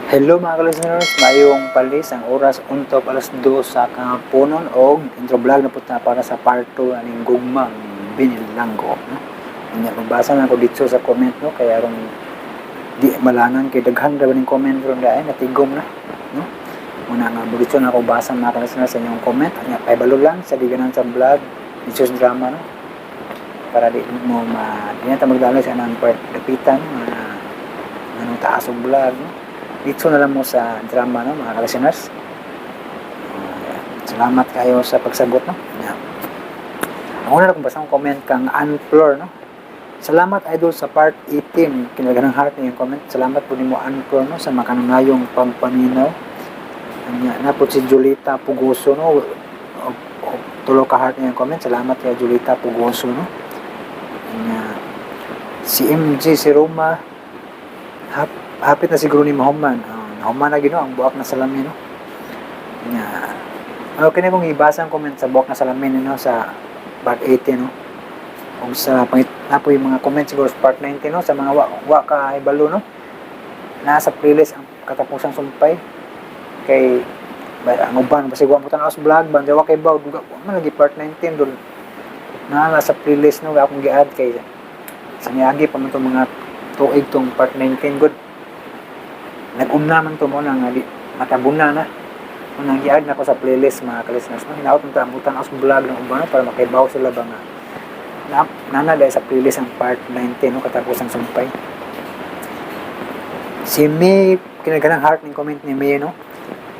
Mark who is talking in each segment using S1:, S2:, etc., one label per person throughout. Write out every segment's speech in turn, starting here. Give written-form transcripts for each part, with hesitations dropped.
S1: Hello, mga ka-listeners, mayong palis. Ang oras untop 2:00 sa kahaponon og intro vlog na pud ta para sa part 2 aning Gugmang Binilanggo, no? Nya magbasa na ako dito sa comment, no, kay aron di malangan, kay daghan ra ning comment ron dai, natigom na, no. Muna nga dito na ako basa, mga ka-listeners, sa inyong comment. Nya pahibalo lang sa di ganan sa vlog dito sa drama, no, para di mo ma di na ta magdaloy sa anang part dapitan nga anong taas og vlog, no. Dito na lang mo sa drama, no, mga ka-listeners. Salamat kayo sa pagsabot, no. Yeah. Ang una na kong basang comment kang Anflor, no. "Salamat, idol, sa part 18." Kinalganang heart na yung comment. Salamat po nimo, Anflor, no, sa makanunayong pagpaminaw. Anya na po si Julita Pugoso, no. O, tulo ka heart na yung comment. Salamat kay Julita Pugoso, no. Anya si MG si Roma, hapit na siguro ni mahuman. Nahuman na gino ang Buak na Salamin, no. Nya okay na kung ibasa ang comment sa Buak na Salamin, no, sa part 18, no. Kung sa pangit na po yung mga comment siguro sa part 19, no, sa mga wa ka ibalo, no. Nasa playlist ang Katapusang Sumpay kay ba, ang uban basig wa mo tan-aw sa vlog ba, wa kay baw duga wa man lagi part 19 dol na nasa playlist, no, akong gi-add kay sa niagi pa man tong mga tuig tong part 19 good. Nag-umna man to mo na nga di matabuna na unang gi-add na ko sa playlist, mga ka-listeners, no. Hinaot mo ta tan-aw sa vlog ng uban, no, para makaibaw sila ba nga na nana dahil sa playlist ang part 19, no, Katapusang Sumpay. Si May, kinaganang heart ng comment ni May, no,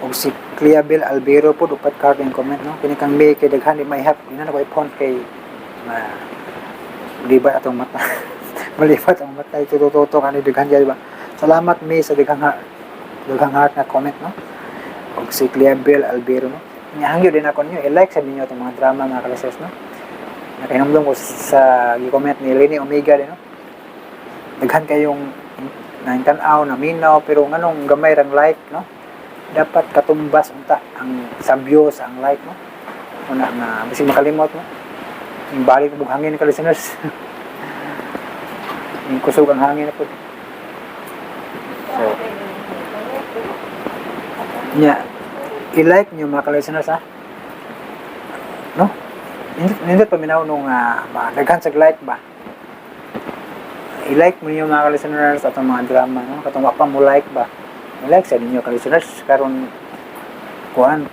S1: ug si Cleabel Albero po, upat ka heart ng comment, no. Kini kang May kay daghan di may hap di na ko ipon kay ma libat atong mata, malibat ang mata itututo ani daghan di ba. Salamat, May, sa daghang heart na comment, no, ug si Cleabel Albero, no. Nya hangyo din ako ninyo, i-like sa ninyo itong mga drama, mga ka-listeners, no. Nakahinumdum ko sa gi-comment ni Lenny Omega din, no. Daghan kayong nang tan-aw na minaw, pero nganong gamay rang like, no? Dapat katumbas unta ang sa views ang like, no. Una nga bisig makalimot, no. Yung balik og hangin ka, listeners. Yung kusog ang hangin na po. So, nya i-like niyo, mga ka-listeners, ha, no. Nindot paminaw nung daghan sa like ba. I-like mo niyo, mga ka-listeners, atong mga drama, no. Katong wa pa mo like ba, i-like sa ninyo, ka-listeners, karon kuan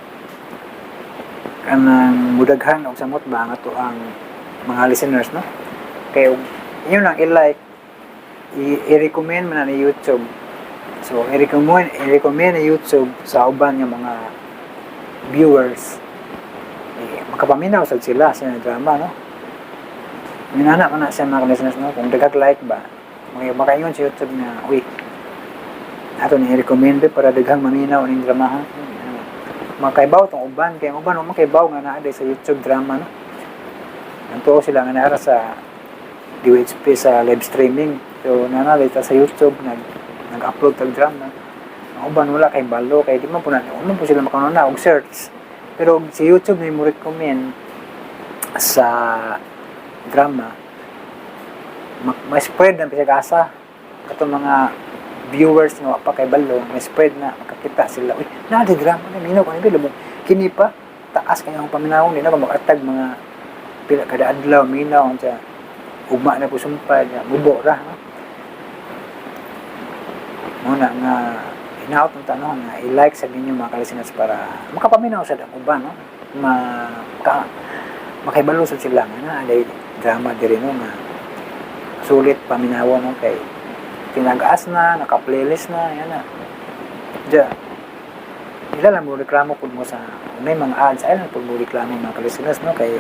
S1: kanang mudaghan og samot ba ang ato ang mga listeners, no. Kay og inyo lang i-like, i-recommend man na ni YouTube. So i-recommend ni YouTube sa uban nga mga viewers, eh, makapaminaw sad sila sa drama, no. Minana ko na siya, mga listeners, no. Kung daghag like ba, mga makaingon sa YouTube na, "Uy, ato ni i-recommend ba para daghang maminaw ning drama, ha." Makaibaw tong uban kay ang uban mo makaibaw nga naa sa YouTube drama, no. Nantuo sila nga naa ra sa DWHP sa live streaming. So nana ta sa YouTube nag-upload tag drama. Ang uban wala kay balo kay di man po na man po sila makauna og search. Pero si YouTube ni mo recommend sa drama, ma-spread na bisag asa katong mga viewers nga wa pa kay balo, may spread na makakita sila, "Uy, naa di drama na minaw ko ni bilo." Kini pa taas kay ang paminawon, di na ko magatag mga pila kada adlaw minaw unsa ugma na po sumpay nga mubo ra, no. Muna nga hinaot ng tanong nga i-like sa ninyo, mga ka-listeners, para makapaminaw sa uban, no, ma ka, makaibalo sad sila nga naa day drama diri, no, nga sulit paminawan, no, kay tinag-as na naka-playlist na yan na. Diya ila lang mo reklamo pud mo sa may mga ads ay lang pud mo reklamo, mga ka-listeners, no, kay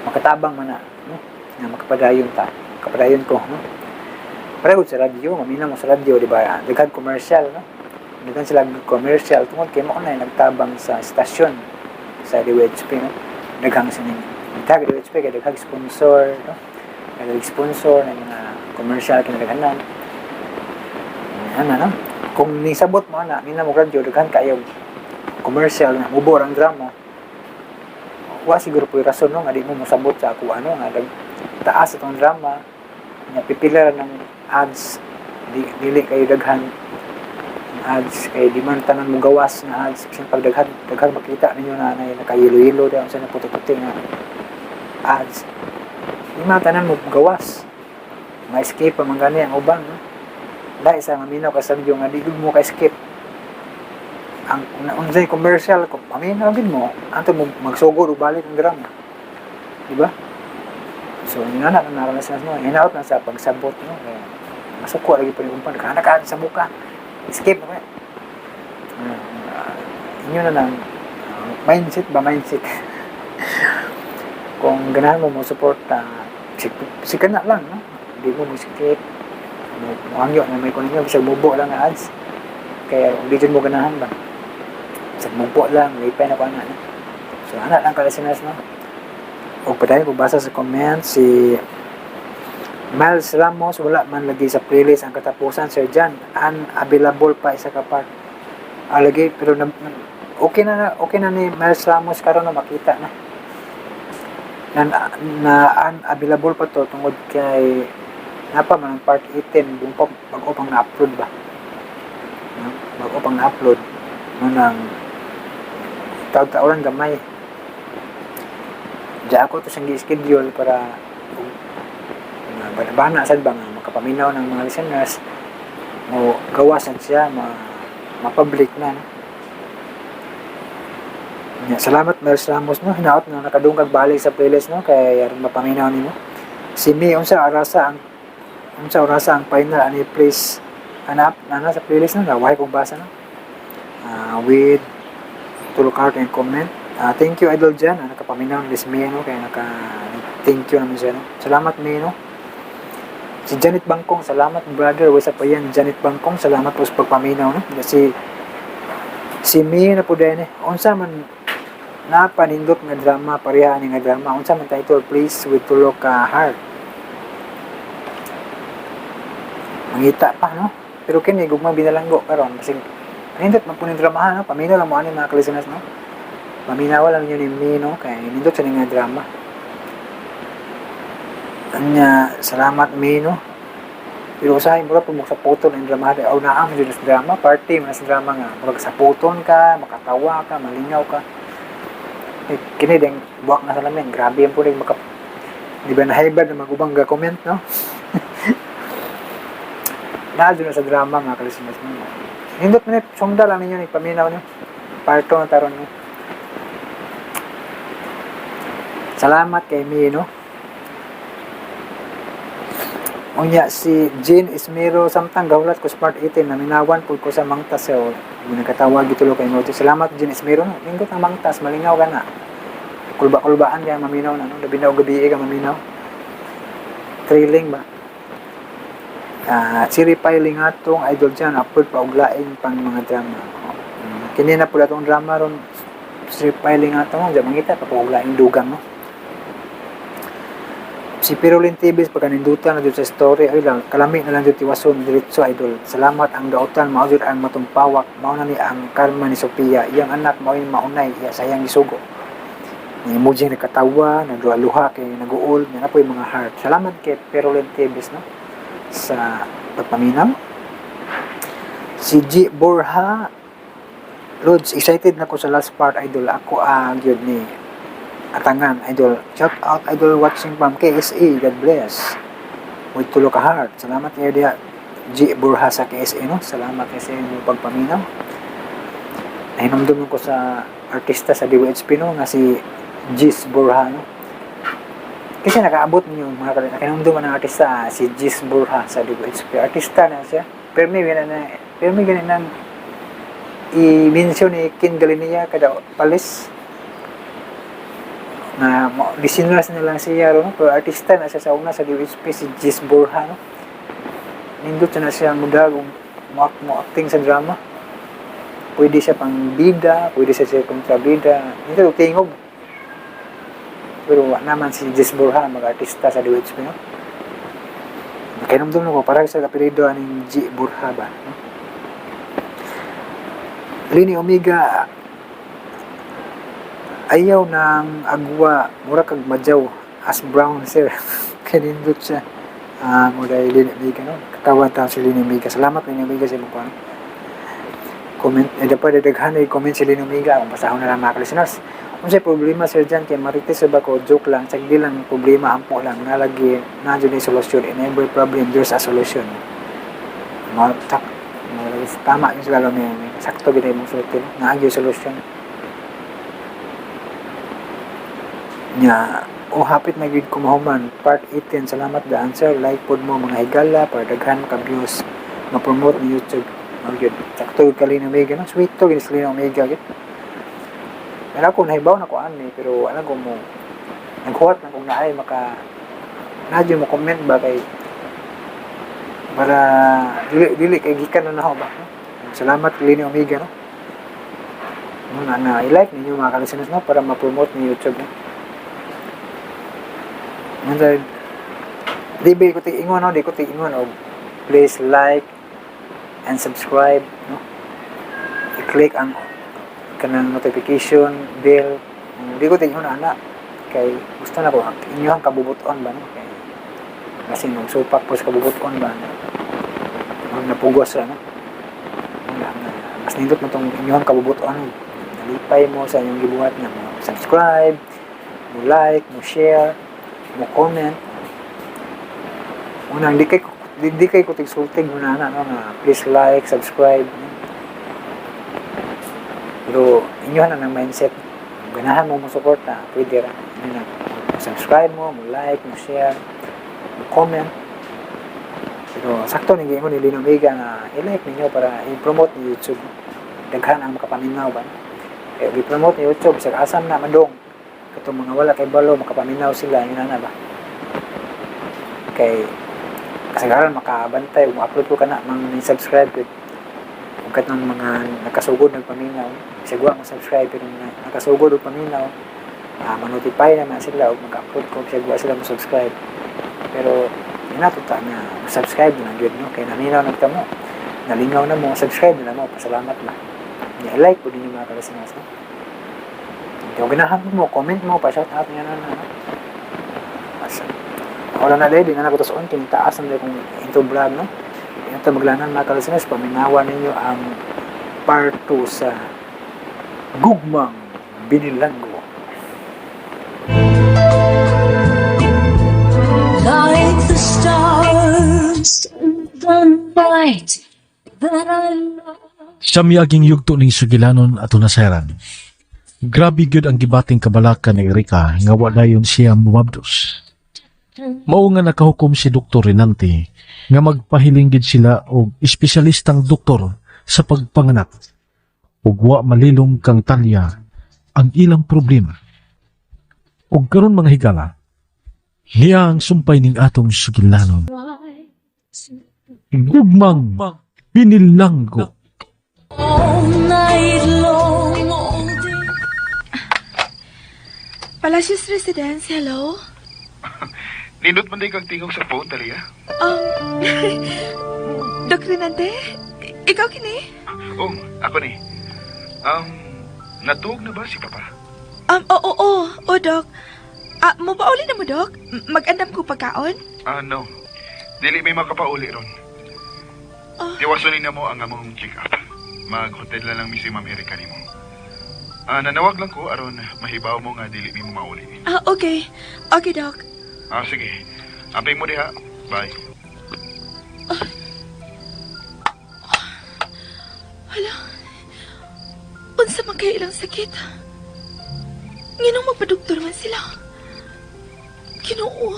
S1: makatabang man na, no, nga makapadayon ta, makapadayon ko, no. Pareho sa radyo, mamina mo sa radyo, di ba? Daghan commercial, no. Daghan sila commercial tungod kay mao na nagtabang sa estasyon sa DWHP, no. Daghang sining tag DWHP kay daghang sponsor, no. Daghang sponsor ng mga commercial kinadaghanan. Ano, no? Kung nisabot mo na, mina mo radyo, daghan kayo commercial na mubor ang drama. Wa siguro po yung rason, no, nga di mo mosabot sa ako ano nga dag taas itong drama nga pipila ra ng ads, di, dili kayo daghan. Ads kay di man tanan mo gawas nga ads. Bisan pag daghan daghan, makita ninyo na naka-yellow-yellow daw sa na puti-puti nga ads, di man tanan mo gawas, ma-escape pa man gani ang uban, no? Dahil sa maminaw ka sa video nga di gud mo ka-escape ang unsay commercial, kung paminaw gid mo anto mo magsugod og balik ang drama, di ba? So yun na naranasan mo, hinaot na sa pagsabot, no? Kaya masuko lagi pa rin umpan ka ka sa buka, escape na. Inyo na lang mindset ba, mindset. Kung ganahan mo mo support, sika na lang, no? Di mo mo skip mo, mohangyo na may kunin nyo bisag mubo lang nga ads, kaya kung di jud mo ganahan ba, bisag mubo lang, lipay na ko ana, no? So ana lang, ka-listeners, no? Og padayon ko basa sa comment. Si Miles Ramos, "Wala man lagi sa playlist ang katapusan, Sir John. Unavailable pa isa ka part." Ah, lagi, pero okay na, okay na ni Miles Ramos karon na makita na. Na unavailable pa to tungod kay napa man ang part 18 bung pa bago pang na-upload ba. No? Bago pang na-upload no nang tawag-tawaran gamay. Diya ako to siyang gi-schedule para nga bana sad ba nga makapaminaw ng mga listeners mo gawasan siya, ma ma-public na, no? Nya, salamat Miles Ramos, no? Hinaot na nakadungkag balik sa playlist, no? Kay aron mapaminaw nimo. Si Mi, unsa orasa ang final ani, please? Hanap na na sa playlist, no? Naway kong basa, no? With tulo ka heart and comment. Thank you, Idol Jan, nakapaminaw ni si Mi, no? Kaya naka thank you naman siya, no? Salamat, Mi, no? Si Janet Bangkong, "Salamat, brother." Wasa pa yan, Janet Bangkong, salamat po sa pagpaminaw, no? Si si Mi na po din eh. "Unsa man napanindot nga drama, pareha ani nga drama? Unsa man title, please, with tulo ka heart?" Mangita pa, no? Pero kini gugma binalanggo karon basig nindot man po ning drama, no? Paminaw lang mo ani, mga ka-listeners, no? Paminaw lang ninyo ni Mi, no? Kay nindot sa nga drama. Anya, salamat, Mi, no? Pero usahay mura po mo sa putol ang drama aw naa mo jud sa drama party man sa drama nga murag sa puton ka, makatawa ka, malingaw ka. Eh, kini ding buwak na salamin, grabe yan po rin maka di ba nahaybad na magubang ga comment, no? Naa jud na sa drama, mga ka-listeners, no? Nindot man ni, sungda lang ninyo ni, paminaw niyo. Parto na taron, no? Salamat kay Mi, no? Unya si Jean Ismiro, "Samtang gahulat ko sa part 18, naminawan pud ko sa mangtas sa nagkatawag gitulo kay emoji." Salamat, Jean Ismiro, no? Nindot ang mangtas, malingaw ka na. Kulba-kulbaan kaya maminaw na, no? Labi na og gabi ka maminaw. Thrilling ba? Siri Piling atong, "Idol dyan, upload pa og lain pang mga drama." Kini na pud atong drama ron, Siri Piling atong, diyan mangita pa po og laing dugang, no? Si Pirulin TV, "Pagkanindutan na jud sa story, ay lang, kalami na lang jud tiwason, diretso, idol. Salamat." "Ang dautan mao jud ang matumpawak, mao na ni ang karma ni Sophia, iyang anak mao yung maunay, iya sayang gisugo." Ni emoji nagkatawa, nagluha kay naguol, na po yung mga heart. Salamat kay Pirulin TV, no? Sa pagpaminaw. Si G. Borja, "Lods, excited na ko sa last part, idol. Ako ah, gyud ni atangan, idol. Shout out, idol, watching from KSA. God bless." With tulo ka heart. Salamat kayo diha, G. Borja sa KSA, no? Salamat kay sa inyong pagpaminaw. Nahinumdum ko sa artista sa DWHP, no? Nga si Gis Borja, no? Kasi nakaabot ninyo mga kalin. Nakahinumdum ng artista, si Gis Borja sa DWHP. Artista na siya. Pero may ganun nang i-mention ni Ken Galinia kada palis na listeners na lang siya ro, no? Pero artista na siya sa una sa DWHP, si Gis Borja, no? Nindot na siya mudag mo, mo acting sa drama. Pwede siya pang bida, pwede siya siya kontrabida. Nindot og tingog. Pero wa naman si Gis Borja mag-artista sa DWHP, no? Nakahinumdum ko para sa apelyido aning G Borja ba, no? Lini Omega, "Ayaw ng agwa, mura kag madyaw as brown, sir." Kanindot siya. Ah, mo dahil Lini Omega, no? Katawa ta si Lini Omega. Salamat, Lini Omega, sa imong kuan. Comment eh dapat daghan ay comment si Lino Omega. Kung basahon na lang, mga listeners. Unsay problema, Sir Jan, kay marites ba ko? Joke lang, sagdi lang problema, ampo lang nalagi na jud ni solusyon. In every problem there's a solution. Mo tak mo tama yung sigalo may sakto gid imong sulti, no? Naa gyud solusyon nya. O hapit na gyud ko mahuman part 18. Salamat daan, sir. Like pod mo, mga higala, para daghan ka views, ma-promote ni YouTube. Mao gyud, sakto gyud ka, Lino Omega, no? Sweet to gyud si Lino Omega gyud. Pero ako nahibaw na ko ani, pero alam ko mo naghuwat na kung naay maka na mo comment ba kay para dili dili kay gikan na nako ba, no? Salamat, Lino Omega, no? Muna na i-like ninyo, mga ka-listeners, no, para ma-promote ni YouTube, no? Ngayon, di ba ko ingon, no? Di ko ingon og please like and subscribe, no? I-click ang kanang notification bell. Di ko ingon ana kay gusto na ko ang inyong kabubuton ba, no? Kay kasi nung supak po sa kabubuton ba, no? Nung napugos ra, no? Wala nga. Mas nindot mo tong inyong kabubuton, nalipay mo sa inyong gibuhat nga mo subscribe, mo like, mo share, mo comment. Unang di kay ko tigsultig mo na na, no, nga please like, subscribe, no? Pero inyo na ng mindset. Kung ganahan mo mo support na, pwede ra. Inyo na mo subscribe mo, mo like, mo share, mo comment. Pero sakto ni giingon ni Lino Omega nga i-like ninyo para i-promote ni YouTube. Daghan ang makapaminaw ba. Kaya i-promote ni YouTube sa asam na madong katong mga wala kay balo makapaminaw sila yun na ba. Kay kasagaran makabantay ug upload ko kana mang subscribe gud. Ug katong mga nakasugod nagpaminaw, bisag wa mo subscribe pero nakasugod og paminaw, ma-notify naman sila ug mag-upload ko bisag wa sila mo subscribe. Pero yun na ta na subscribe na gyud, no, kay naminaw nagtamo. Nalingaw na mo, subscribe na mo, pasalamat ba. I-like po din yung mga ka-listeners, no? Kung ganahan mo, comment mo, pa-shout out niya na na. No? Asa. Ako lang na di na ko to kung taas na kung into vlog, no? Ito maglanan, mga ka-listeners, paminawan ninyo ang part 2 sa Gugmang Binilanggo.
S2: Like the stars in the night that I love.
S3: Sa miaging yugto ning sugilanon ato nasayran. Grabe gyud ang gibating kabalaka ni Erika nga wa dayon siya mumabdos. Mao nga nakahukom si Dr. Renante nga magpahiling gid sila og espesyalistang doktor sa pagpanganak ug wa malilom kang Talya ang ilang problema. Ug karon, mga higala, niya ang sumpay ning atong sugilanon. Gugmang Binilanggo.
S2: All night long, all day.
S4: Palacios Residence, hello?
S5: Nindot man diay kag tingog sa phone, Talia.
S4: Dok Renante? Ikaw kini?
S5: Oh, ako ni. Natuog na ba si Papa?
S4: Oo, Dok. Ah, mo pauli na mo, Dok? Mag-andam ko pagkaon?
S5: Ah, no. Dili may makapauli ron.
S4: Ah.
S5: Tiwason ni namo ang among check-up. Mag-hotel na lang mi si Ma'am Erika nimo. Ah, nanawag lang ko aron mahibaw mo nga dili mi mo mauli.
S4: Ah, okay. Okay, Dok.
S5: Ah, sige. Amping mo diha. Bye.
S4: Hala. Unsa man kay ilang sakit? Nginong magpadoktor man sila? Ginoo.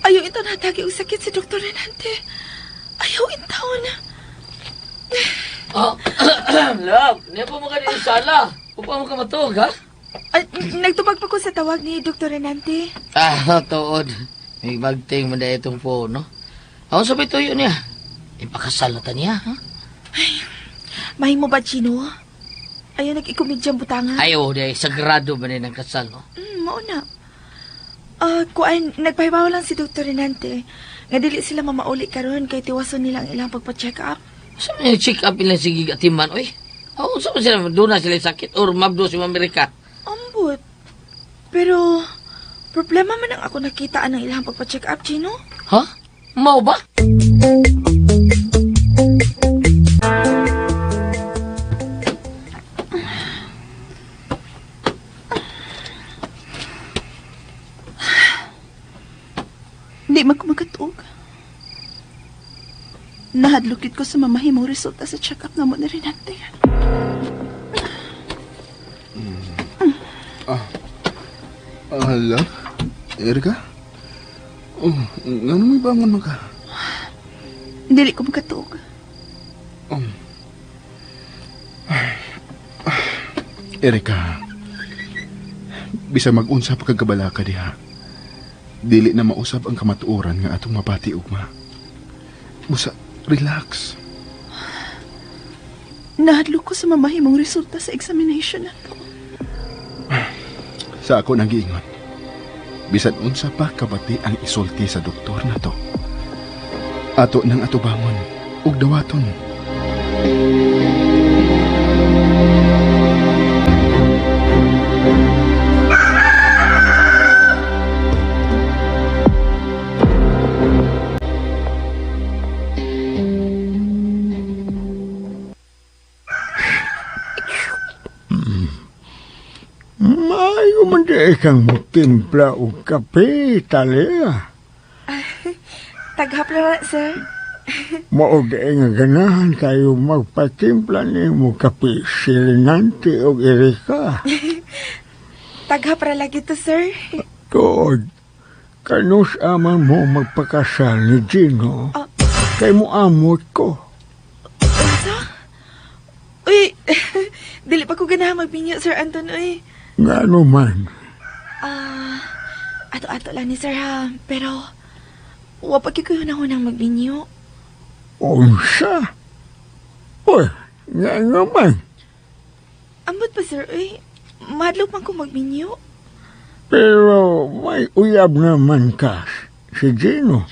S4: Ayaw intawon hatagi og sakit si Dr. Renante. Ayaw intawon.
S6: Oh, love, niya pa mo ka din sa sala. Upa mo ka matug, ha?
S4: Ay, nagtubag pa ko sa tawag ni Dr. Renante.
S6: Ah, tuod. May bagting man dahil itong phone, no? Ako sabi tuyo niya. Ipakasal na ta niya, ha?
S4: Mahimo ba, Chino? Ayaw nag-ikomedyang butanga.
S6: Ay, oh, dahil sagrado ba din ang kasal, no?
S4: Mao na. Ah, kuan, nagpahibaw lang si Dr. Renante nga dili sila mamauli karon kay tiwason nila ang ilang pagpa-check up.
S6: Sa may check up ilang sige atiman, oy. Oh, sa sila, doon na sila sakit or mabdo si Amerika.
S4: Ambot. Pero problema man ang ako nakita ang ilang pagpa-check up, Chino.
S6: Ha? Mao ba?
S4: Nahadlokit ko sa mamahimong resulta sa check-up na mo ni Renante.
S5: Hala? Erika? Oh, ngano may bangon man ka?
S4: Dili ko makatuog.
S5: Erika, bisa mag-unsa pa kagkabala ka diha. Dili na mausab ang kamatuoran nga atong mapati ugma. Busa, relax.
S4: Nahadlok ko sa mamahimong resulta sa examination na to.
S5: Sa ako nang giingon. Bisan unsa pa kabati ang isulti sa doktor na to. Ato nang atubangon ug dawaton.
S7: Maayo man di kang motimpla og kape, Talia.
S4: Taghap lang na, sir.
S7: Mao di nga ganahan kayo magpatimpla nimo kape si Renante og Erika.
S4: Taghap ra lagi to, sir.
S7: Tuod, kanus aman mo magpakasal ni Gino, kay mo amot ko.
S4: Unsa? Uy, dili pa ko ganahan magbinyo, Sir Anton, uy.
S7: Ngano man,
S4: Ato-ato lang ni sir ha, pero wa pa gyud ko hunang-hunang magbinyo.
S7: Unsa? Uy, ngano man?
S4: Ambot pa sir, uy. Madlok man ko magbinyo.
S7: Pero may uyab naman ka, si Gino.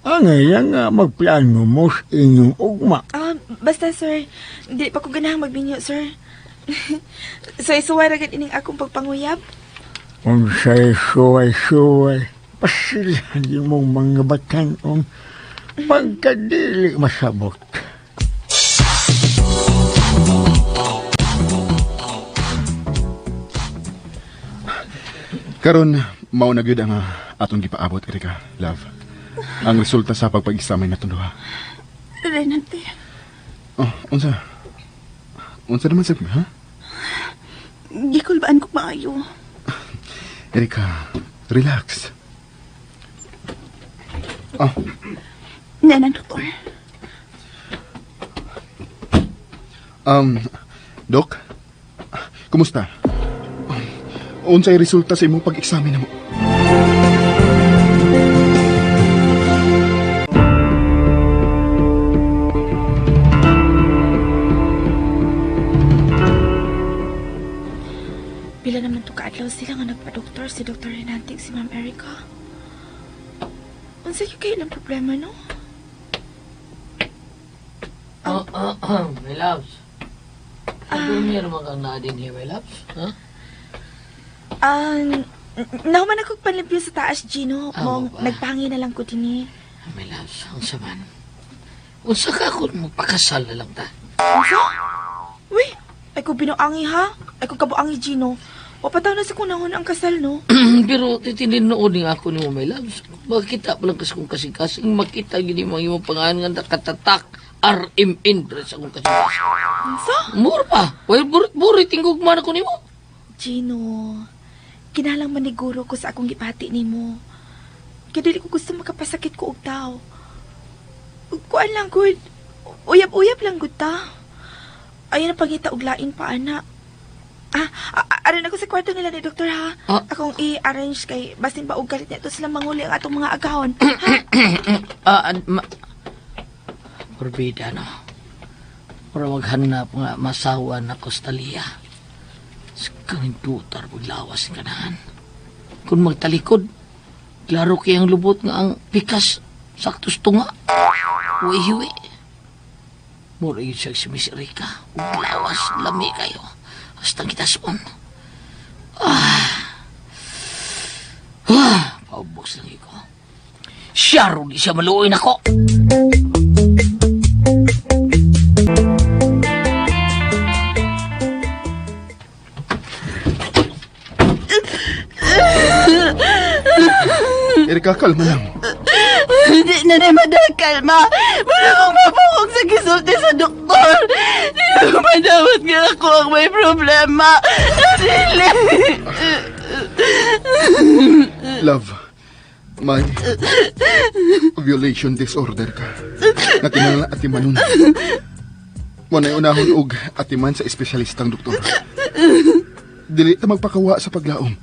S7: Angay lang nga magplano mo sa inyong ugma.
S4: Basta sir, di pa ko ganahang magbinyo, sir. So, isuway ra gid ining akong pagpanguyab.
S7: Unsay suway-suway, pasilhan mong mga batan-ong pagkadili masabot.
S5: Karon mao na gyud ang atong gipaabot, Erika, love. Ang resulta sa pagpag-examine natong duha.
S4: Renante.
S5: Oh, unsa? Unsa naman sa ha?
S4: Gikulbaan ko maayo.
S5: Erika, relax. Oh.
S4: Nanang, doktor.
S5: Dok, kumusta? Unsay resulta sa imong pag-examine mo?
S4: Pila naman to kaadlaw sila nga nagpa-doktor si Dr. Renante si Ma'am Erika. Unsa gyud kay ilang problema, no?
S6: Oh, my loves. Ano naman kang naadin here, my loves? Huh?
S4: Nahuman ako panlimpyo sa taas, Gino. Mong
S6: ba?
S4: nagpahangin na lang ko dinhi.
S6: My loves, unsa man? Unsa ka kung magpakasal na lang ta?
S4: Unsa? Uy, ay ko binuangi ha? Ay ko kabuangi, Gino. Wapataw na sa kunahon ang kasal, no?
S6: Pero titinood ni ako ni mo, my loves. Makita pa lang kasi kung kasing-kasing, makita gini mo ang imong pangalan nga nakatatak RMN pre sa akong kasing-kasing.
S4: Unsa?
S6: Mura pa. Well, burit-burit, tingog man ako nimo.
S4: Gino, kinalang maniguro ko sa akong gipati nimo. Kaya dili ko gusto makapasakit ko og tao. Kuan lang, good. Uyab-uyab lang, good ta. Ayaw na pangita og lain pa, ana. Aron ako sa kwarto nila ni Doktor, ha? Akong i-arrange kay basin ba og galit niya to sila manguli ang atong mga agahon. Ha?
S6: Porbida, no? Para maghanap nga masawa na Costalia. Sa kanintutar paglawas ng kanahan. Kung magtalikod, klaro kayang lubot nga ang pikas saktos tunga. Uwi-hiwi. Mura yun siya si Miss Erika. Ug lawas, lami kayo. Hasta kita soon. Paubos lang iko. Siya ro, di siya maluoy nako.
S5: Erika, kalma lang.
S4: Hindi
S8: na na madakal, ma. Wala kong mapukog sa gisulti sa doktor. Dili ko madawat nga ako ang may problema. Dili.
S5: Love, may ovulation disorder ka. Nga kinahanglan atimanon. Mo na unahon og atiman sa espesyalistang doktor. Dili ta magpakawa sa paglaom.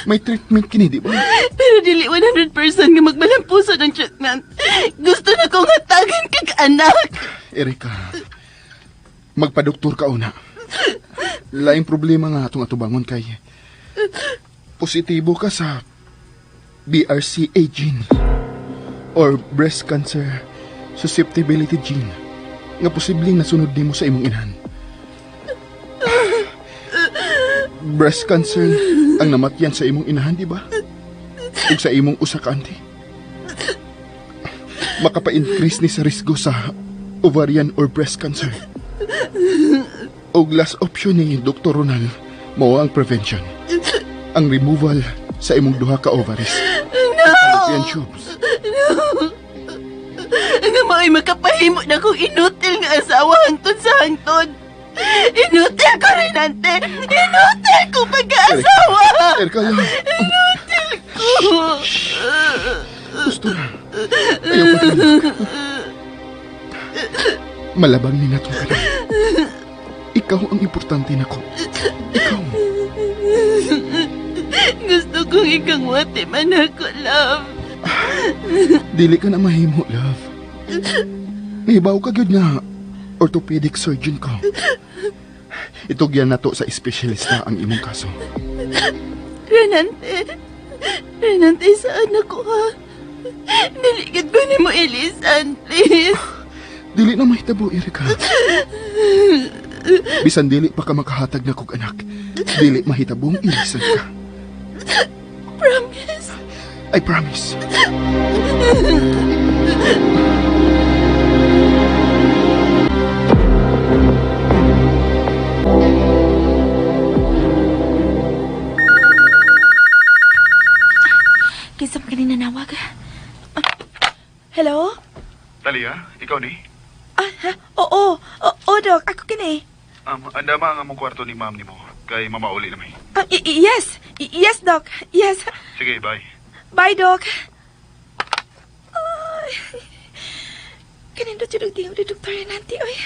S5: May treatment kini, di ba?
S8: Pero dili 100% nga magmalampuso ng treatment. Gusto na kong hatagan kag anak.
S5: Erika, magpadoktor ka una. Laing problema nga atong atubangon kay positibo ka sa BRCA gene or breast cancer susceptibility gene nga posibleng nasunod nimo sa imong inahan. Breast cancer ang namatyan sa imong inahan, di ba? Ug sa imong usa ka auntie. Makapa-increase ni sa risgo sa ovarian or breast cancer. Og last option ni Dr. Ronald mao ang prevention. Ang removal sa imong duha ka ovaries.
S8: No!
S5: Fallopian tubes.
S8: No! Nga mao'y makapahimo na kong inutil nga asawa hangtod sa hangtod. Inutil ko rin, ante! Inutil ko pagkaasawa!
S5: Erika, love.
S8: Inutil ko!
S5: Gusto na. Ayaw pa rin. Malabang ni natong karon. Ikaw ang importante nako. Ikaw.
S8: Gusto kong ikang wati man ako, love.
S5: Dili ka na mahimo, love. Nahibaw ka gyud nga orthopedic surgeon ko. Itugyan nato sa espesyalista ang imong kaso.
S8: Renante, Renante, saan ako ha? Niligid ko ni mo ilisan, please.
S5: Dili na mahitabo, Erika. Bisan dili pa ka makahatag na kog anak, dili mahitabong ilisan ka.
S8: Promise.
S5: I promise.
S4: Kinsa man kanina nawag? Ah, hello?
S5: Talia, ikaw ni?
S4: Ah, ha? Oo. Oo, Dok. Ako kini.
S5: Andama ang among kwarto ni ma'am nimo. Kay mamauli na may.
S4: Ah, yes. Yes, Doc. Yes.
S5: Sige, bye.
S4: Bye, Doc. Ay. Kanindot yun ang tingog ni Dr. Renante, oy.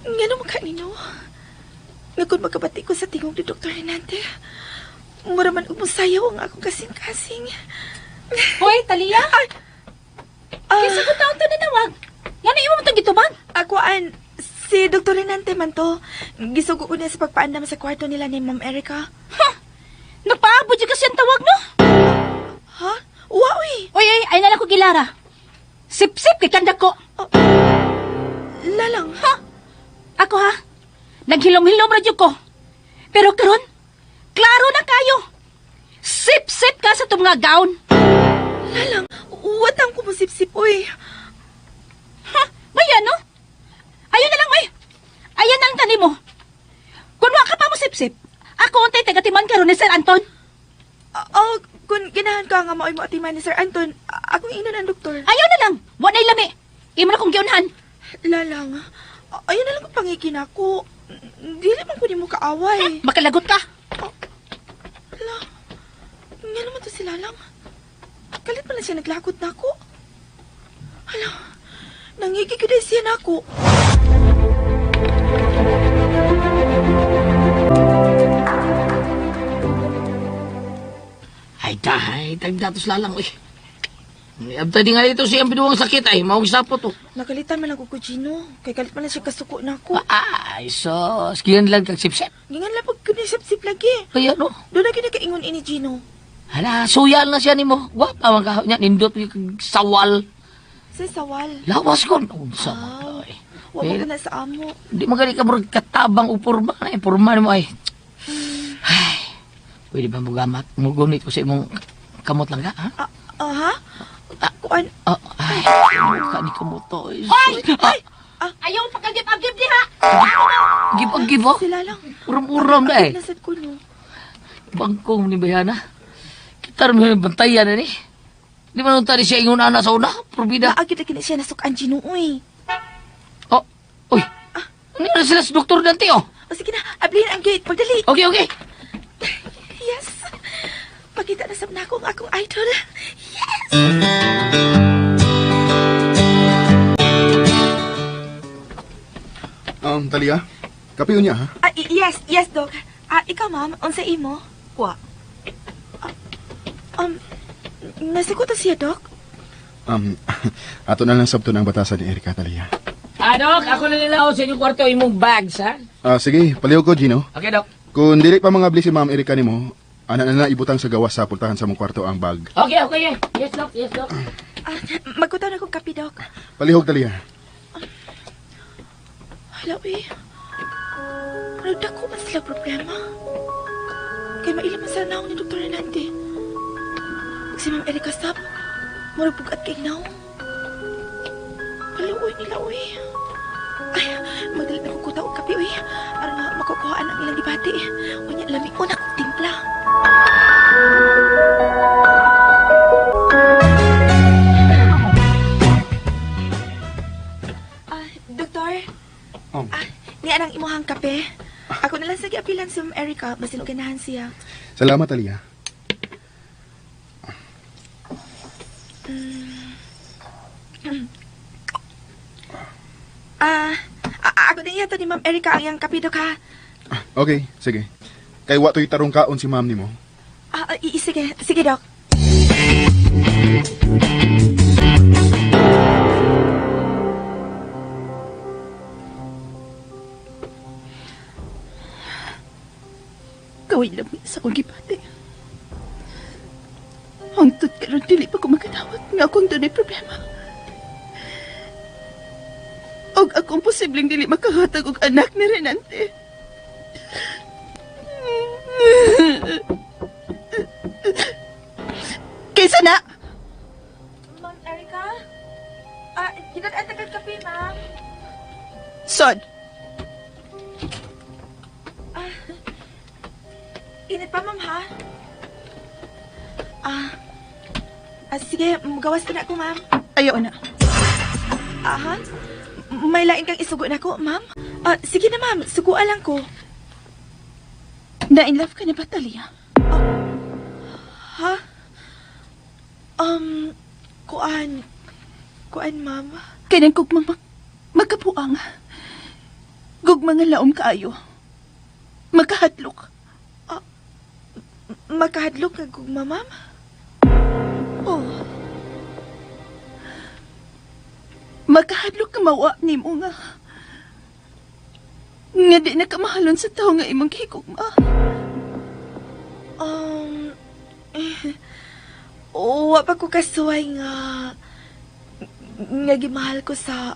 S4: Nga naman kanino. Nga kung magkabati ko sa tingog ni Dr. Renante, mura man umusayaw ang akong kasing-kasing.
S2: Hoy, Talia!
S4: Ay! Ah,
S2: Kinsa ko taon to nanawag? Nga na imo mo itong gitubang?
S4: Akuan, si Dr. Renante man to. Gisugo ko niya sa pagpaandam sa kwarto nila ni Ma'am Erica.
S2: Ha! Nagpaabot yung kasi ang tawag, no?
S4: Ha? Wow, eh.
S2: Oy, oy, ay na lang ko gilara. Sip-sip kay kanda ko.
S4: Lalang.
S2: Ha? Ako ha? Naghilom-hilom radyo ko. Pero karon, klaro na kayo. Sip-sip ka sa itong mga gown.
S4: Lalang, watang ko musipsip, oy.
S2: Ha? Bayan, no? Ayun na lang, oy. Ayan na ang tanim mo. Kung wa ka pa mo sip-sip, ako untay tagatiman karon ni Sir Anton.
S4: Oh, kung ganahan ka nga maoy mo atiman ni Sir Anton, akong ingnon ang doktor.
S2: Ayaw na lang. Wa na'y lami. Imo na kong giunhan.
S4: Lalang, ayun na lang kung pangikin ako. Dili man ko nimo kaaway.
S2: Makalagot ka.
S4: Hala, nga naman to si Lalang. Kalit man lang siya naglakot na ako. Hala, nangigi ko dahil siya na ako.
S6: Ay, dahay, tagdatos lalang, uy. Abta di nga dito siyang binuwang sakit ay, maong sapot, oh.
S4: Nakalitan man lang ko ko, Gino. Kay kalit man lang siya kasuko na ako.
S6: Ay, sos, giyan lang kag sipsip.
S4: Gingan lang pag kunisip-sip lagi.
S6: Kaya no,
S4: Doon na kinakaingon ini, Gino.
S6: hala, suyal na siya nimo. Gwapa man ka, niya, nindot yung kag sawal.
S4: Sa sawal.
S6: Lawas ko, unsa man
S4: Ah.
S6: ka, eh.
S4: Wa mo ko na sa amo.
S6: Di magali ka murag katabang o porma na, eh. Porma nimo ay. Ay, pwede ba mo gamat? Mugunit ko sa imong kamot lang ka, ha?
S4: Ah, ah, ha? Kuan,
S6: Ah, ay, ka ni kamoto. Ay,
S2: Hoy!
S6: Ah,
S2: Ayaw pagkagip-agip diha.
S6: give a give, oh.
S4: sila lang.
S6: Uram-uram na eh.
S4: Nasad ko no.
S6: Bangkong ni Bayana. Kita rin mo yung bantayan na ni. Di man unta ni siya ingon ana sa una, probida.
S4: Naagi na kini siya nasukan Gino, uy.
S6: Oh, uy. Ano na sila sa Doktor Dante, oh?
S4: O sige na, ablihin ang gate. Pagdali.
S6: Okay, okay.
S4: Yes. Pakita na sab nako ang akong idol. Yes!
S5: Talia, kape unya ha?
S4: Ah, yes, yes, Doc. Ah, ikaw, ma'am, unsa imo?
S2: Wa.
S4: Nasikuta siya, Doc?
S5: Ato na lang sabton ang batasan ni Erika, Talia.
S6: Ah, Dok, ako na nila sa inyong kwarto imong bags, ha?
S5: Ah, sige, palihog ko, Gino.
S6: Okay, Dok.
S5: Kung dili pa mga bli si Ma'am Erika nimo, ana na na ibutang sa gawas sa pultahan sa mong kwarto ang bag.
S6: Okay, okay. Yes, Dok. Yes, Dok.
S4: Ah, magkutaw na kong kape, Doc.
S5: Palihog, Talia.
S4: Hala, uy. Nagdako man sila problema. Kay maila man sa naong ni Dr. Renante. Pag si Ma'am Erika sab, murag bugat kay naong. Kaluoy nila, uy. Ay, magdali na kong kutaw og kape, uy. Aron nga makukuhaan ang ilang debate. Unya, lami ko na kong timpla. Ah, Doktor?
S5: Oh.
S4: Ah, niya ang imuhang kape. Ako na lang sa giapilan si Ma'am Erika, basin og ganahan siya.
S5: Salamat, Talia.
S4: Ah, ako din yata ni Ma'am Erika ang iyang kape, Dok, ha?
S5: Ah, okay, sige. Kay wa to'y tarong kaon si ma'am nimo.
S4: Ah, sige, sige, Dok.
S2: Kaway lami sa akong gibati. Hangtod karon dili pa ko makadawat nga akong dunay problema. Og akong posibleng dili makahatag og anak ni Renante. Kaysa na!
S4: Ma'am Erika? Ah, gidat-an tagal kape, ma'am.
S2: Sod!
S4: Ah, init pa, ma'am, ha? Ah, sige, magawas ka na ako, ma'am.
S2: Ayaw na.
S4: Aha? May lain kang isugo na ko, ma'am? Ah, sige na, ma'am. Suguan lang ko.
S2: Na-in love ka na ba, Talia?
S4: Ha? Kuan. Kuan, ma'am.
S2: Kailan kog magkapuang. Gugma nga laom kaayo. Magkahadlok.
S4: Ah, magkahadlok nga gugma, ma'am?
S2: Oh. Magkahadlok ka mawa nimo nga. Nga di na kamahalon sa tao nga imong gihigugma.
S4: Wa pa ko kasuway nga gimahal ko sa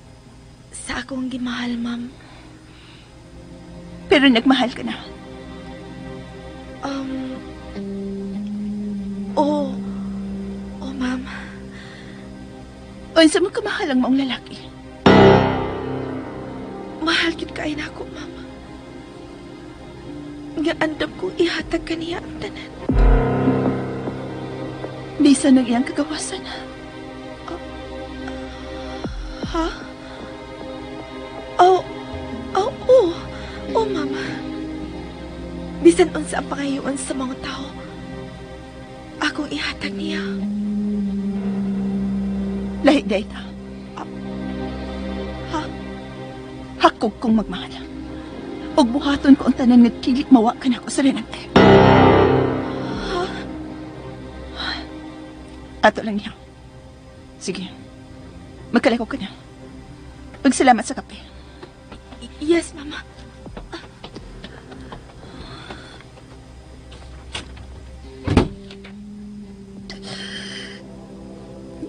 S4: akong gimahal, ma'am.
S2: Pero nagmahal ka na.
S4: Oo. Oh, ma'am.
S2: Unsa man kamahal ang maong lalaki?
S4: Mahal gyud kaayo nako, ma'am. Nga andam kong ihatag kaniya ang tanan.
S2: Bisan ang iyang kagawasan.
S4: Ha? Oh, oh, oh, oh, ma'am. Bisan unsa ang pangayoon sa mga tao, akong ihatag niya.
S2: Lahi day ta.
S4: Ha?
S2: Hakog kong magmahal. Og buhaton ko ang tanan nga dili mawa ka nako sa Renante.
S4: Ha?
S2: Ato lang niya. Sige. Magkalakaw ka na. Pagsalamat sa kape.
S4: Yes, Mama.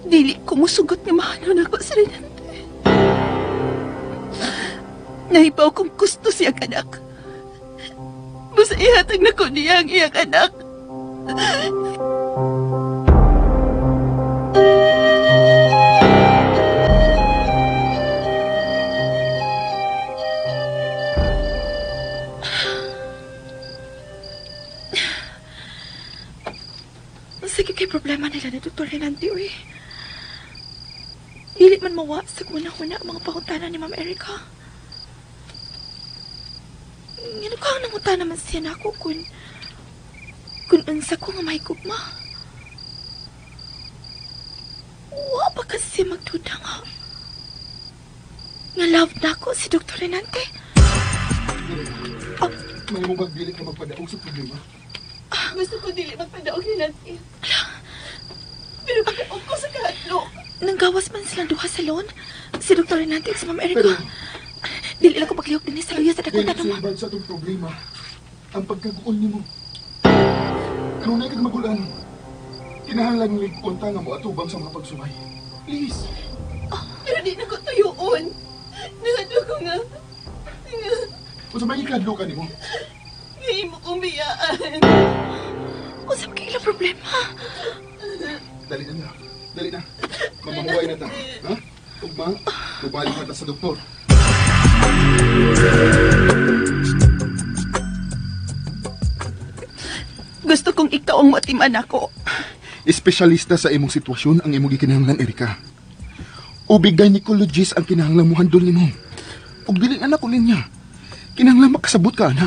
S2: Dili ko musugot nga mahalon ako sa Renante. Nahibaw kong gusto siyang anak. Basta ihatag na ko niya ang iyang anak.
S4: Sige kay problema nila ni Dr. Dr. Renante, uy. Dili man mawa sa kuna-kuna ang mga pangutana ni Ma'am Erika. Ngano ka ang nangutana man siya nako kung unsa ko nga may gugma. Wa pa kasi magduda nga nga love nako si Dr. Renante.
S5: May mo magdili ka magpadaog sa problema.
S8: Gusto ko dili magpadaog ni Nancy. Pero pagkaog ko sa kahadlok.
S4: Nanggawas man silang duha sa loan. Si Dr. Renante ug si Ma'am Erika.
S5: Pero-
S4: Dili lang ko paglihok dinhi sa luya sa dakong
S5: Dili
S4: tanong.
S5: sulbad sa itong problema. Ang pagkaguol nimo. Kanunay kag magulan. Kinahanglan lig-on ta nga moatubang sa mga pagsumay. Please.
S8: Pero di na ko tuyuon. Nahadlok ko nga. Nga,
S5: Unsa may gikadlo ka nimo?
S8: nga imo kong biyaan.
S4: Unsa man kay ilang problema?
S5: Dali na na. Dali na. Mamahuay na ta. Ha? Ugma, mubalik na ta sa doktor.
S8: Gusto kong ikaw ang matiman ako.
S5: Espesyalista sa imong sitwasyon ang imong gikinahanglan, Erika. Ubig gynecologist ang kinahanglan mo handol nimo. Ug dili na nako linya. Kinahanglan makasabot ka ana.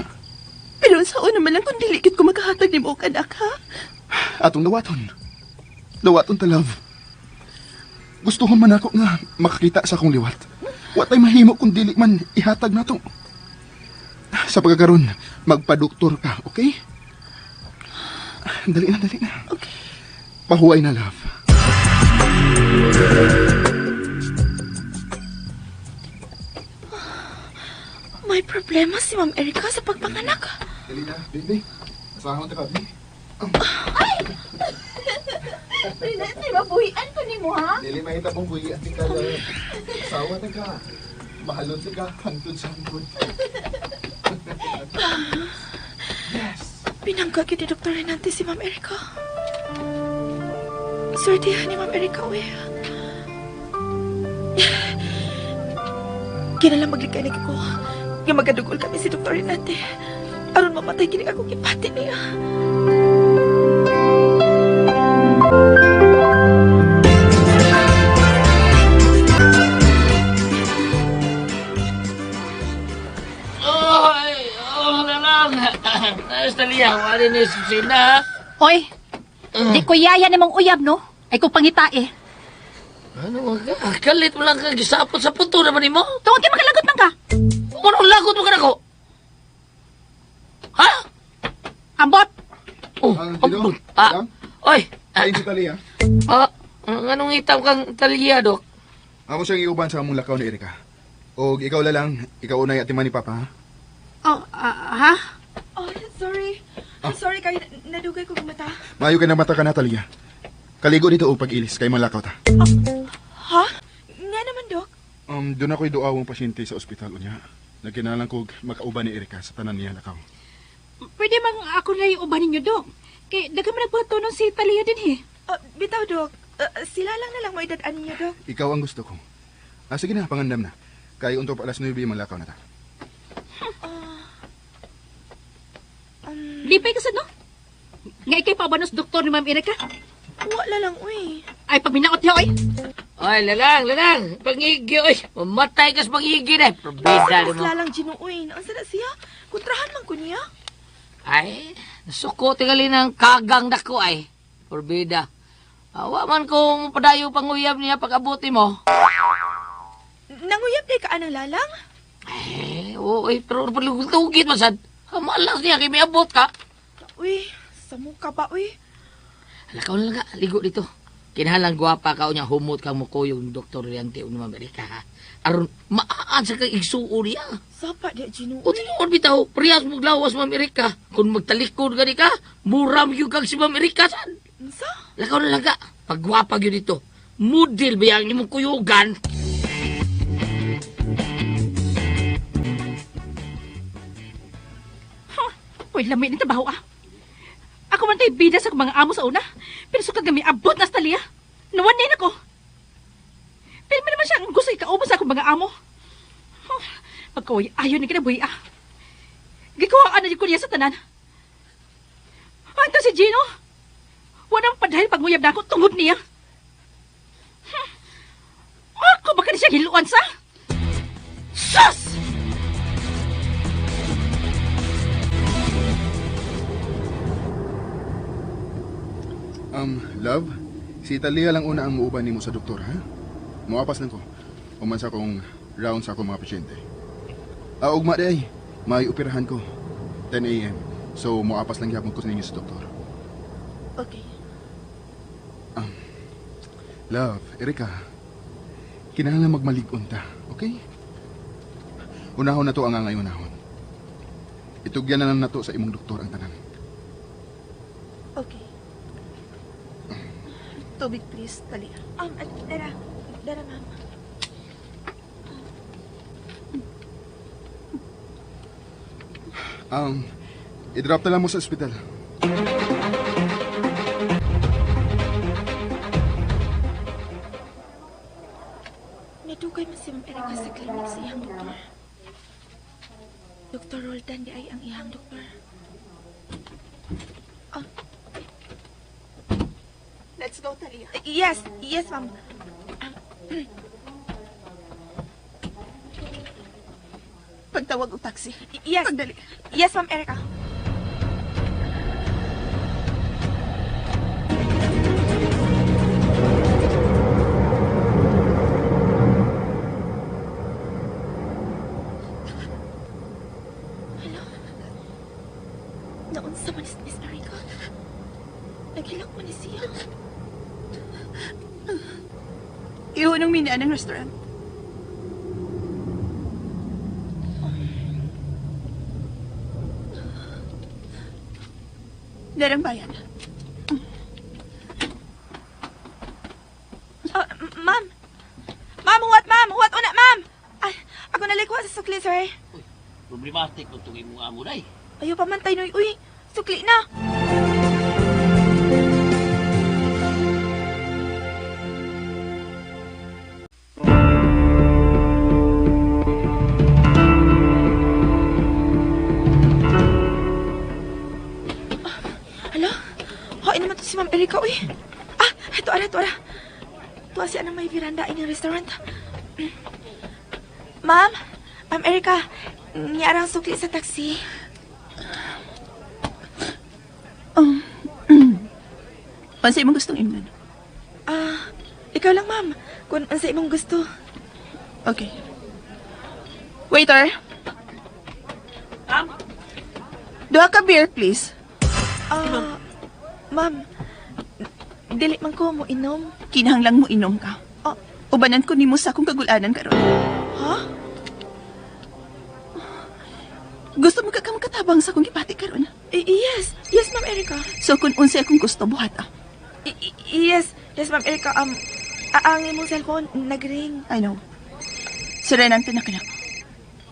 S8: Pero sa una man lang kung dili gid ko makahatag nimo og anak, ha?
S5: Atong dawaton. Dawaton ta, love. Gusto ko man ako nga makakita sa akong liwat. Wa tay mahimo kung dili man ihatag nato. Sa pagkakaron, magpadoktor ka, okay? Dali na, dali na.
S8: Okay.
S5: Pahuway na, love.
S4: May problema si Ma'am Erika sa pagpanganak.
S5: Dali na, baby. Asahon ta ka, baby.
S8: Renante, mabuhian ko nimo, ha?
S5: Dili mahita pong buhi at ka, love. Asawa ta ka. Mahalon si ka, hangtod sa hangtod. Yes.
S4: Binangga gyud ni Dr. Renante si Ma'am Erika. Swertihan ni Ma'am Erika, uy. Kinalang maglikay na ko. Nga magadugol kami si Dr. Renante. Aron mamatay kini akong ipati niya.
S6: Oy, oh, lalang. Talia, wala ni Susina.
S2: Oy, di ko yaya nimong uyab, no? Ay kung pangitae.
S6: Ano ka? Kalit mo lang ka gisapot sa punto naman nimo.
S2: Tungod kay makalagot man ka.
S6: Anong lagot mo ka nako? Ha?
S2: Ambot!
S6: Oh,
S5: Ah, Dino?
S6: ambot. Ah,
S5: Dam?
S6: oy. Ah,
S5: Kain si Talia.
S6: ah, anong itaw kang Talia, Dok?
S5: Ako siyang iuban sa among lakaw ni Erika. O ikaw lalang, ikaw unay atiman ni Papa, ha?
S2: Oh, ha?
S4: Oh, sorry. Sorry kayo, nadugay ko mata.
S5: Maayo ka na mata ka na, Talia. Kaligo dito o pag-ilis, kay malakaw ta.
S4: Ha? Nga naman, Dok.
S5: Doon ako'y duawang pasyente sa ospital unya. Nagkinalang ko makauban ni Erika sa tanan niya lakaw.
S2: Pwede mang ako na yung uban ninyo, Dok. Kay daghan man nagbuhat si Talia din, eh.
S4: Oh, bitaw, Dok. Sila lang na lang mo idad-an niyo, Dok.
S5: Ikaw ang gusto ko. Ah, sige na, pangandam na. Kay unto pa alas 9 malakaw na ta.
S2: Lipay ka sa, no? Nga ikay paubanos doktor ni Ma'am Erika.
S4: Wala lang, uy.
S2: Ay, pagminaot niya, oy.
S6: Oy, lalang, lalang. Pangigi, oy. Mamatay ka sa pangigi na. Probida
S4: Mas
S6: mo.
S4: lalang Gino, uy. Ang sana siya? Kontrahan man ko niya.
S6: Ay, nasuko tingali ng kagang dako ay. Probida. Awa man kung padayo panguyab niya pag-abuti mo.
S4: Nanguyab day ka anang lalang?
S6: Eh, oo, eh, pero palugtugit man sad. Malas niya, kay may abot ka.
S4: Uy, sa mukha ba, uy?
S6: Alakaw na lang ka, ligo dito. Kinahalang gwapa ka niya, humot kang muko yung Dr. Riante o naman Amerika, ha? Aron, maan sa kang igsuo niya.
S4: Sapa di, Gino,
S6: O
S4: uy.
S6: tinuod bitaw, parehas mong lawas Ma'am Erika. Kung magtalikod gani ka, muram yung kang si Ma'am Erika sad.
S4: Unsa?
S6: Lakaw na lang ka, pagwapa yun dito. Model ba yung imong kuyugan?
S2: Uy, lami ni trabaho, ah. Ako man tayo bida sa mga amo sa una. Pero sukad nga may abot na sa Talia. Nawan din ako. Pero may naman siya ang gusto ikauban sa akong mga amo. Huh, pagkaway, ayaw ni kinabuhi, ah. Gikuhaan na ko niya sa tanan. Anto si Gino. Walang padahil pagmuyab na ako tungod niya. Sa giluan sa? Sus!
S5: Love, si Talia lang una ang muuban nimo sa doktor, ha? Moapas lang ko. Uman sa akong round sa akong mga pasyente. Ah, ugma di ay. May operahan ko. 10 a.m. So, moapas lang gyapon ko sa ninyo sa doktor.
S4: Okay.
S5: Love, Erika, kinahanglan magmalig-on ta, okay? Unahon na to ang angay unahon. Itugyan na lang nato sa imong doktor ang tanan.
S4: Okay.
S8: Tubig please, Talia.
S4: At dara. Dara, ma'am.
S5: I-drop na lang mo sa ospital.
S4: Nadugay man si Ma'am Erika sa klinik sa iyang doktor. Dr. Roldan di ay ang iyang doktor. Oh,
S8: Let's go, Talia.
S4: yes, yes, ma'am.
S8: Pagtawag og taxi.
S4: Yes.
S8: Pagdali.
S4: Yes, Ma'am Erika. Hello? Naunsa man ni Miss Erika? Naghilak man ni siya.
S8: Ihunong minaan ng restaurant. Darang bayan.
S4: Ah, ma'am! Ma'am, huwat, ma'am! Huwat una, ma'am! Ay, ako nalikwa sa sukli, sir.
S6: Problematic kung itong imong amo day.
S4: Ayaw pa man tayo, Noy. Uy, sukli na! Hala? Hain naman to si Ma'am Erika, uy. Ah, ito ara, ito ara. Tuwa siya ng may veranda inyong restaurant. Ma'am, Ma'am Erika, niya ang sukli sa taxi.
S8: Unsa imong gustong imnon?
S4: Ah, ikaw lang, ma'am. Kung unsa imong gusto.
S8: Okay. Waiter.
S6: Ma'am?
S8: Duha ka beer, please.
S4: Ah, ma'am, dili man ko mo inom.
S8: Kinahanglang mo inom ka.
S4: Oh.
S8: Ubanan ko nimo sa akong kagulanan karon.
S4: Ha?
S8: Gusto mo ka ka makatabang sa akong gipati karon?
S4: Yes, yes, Ma'am Erika.
S8: So kung unsay akong gusto buhat ah.
S4: Yes, yes, Ma'am Erika. Ang imong cellphone nagring.
S8: I know. Si Renante na kana.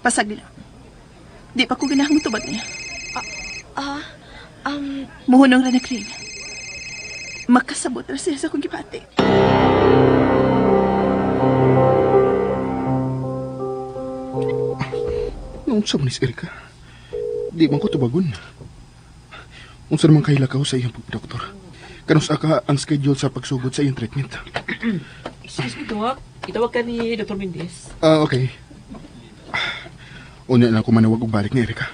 S8: Pasag nila. Di pa ko ganahang tubag niya.
S4: Ah,
S8: Muhunong ra nagring. Makasabot ra siya sa akong gipati.
S5: Naunsa man ni si Erika? Di man ko tubagon. Unsa naman kay lakaw sa iyang pagdoktor? Kanus ka ang schedule sa pagsugod sa iyang treatment?
S9: Excuse me, Doc. Itawag ka ni Dr. Mendez.
S5: Ah, okay. Unya lang ko manawag og balik ni Erika.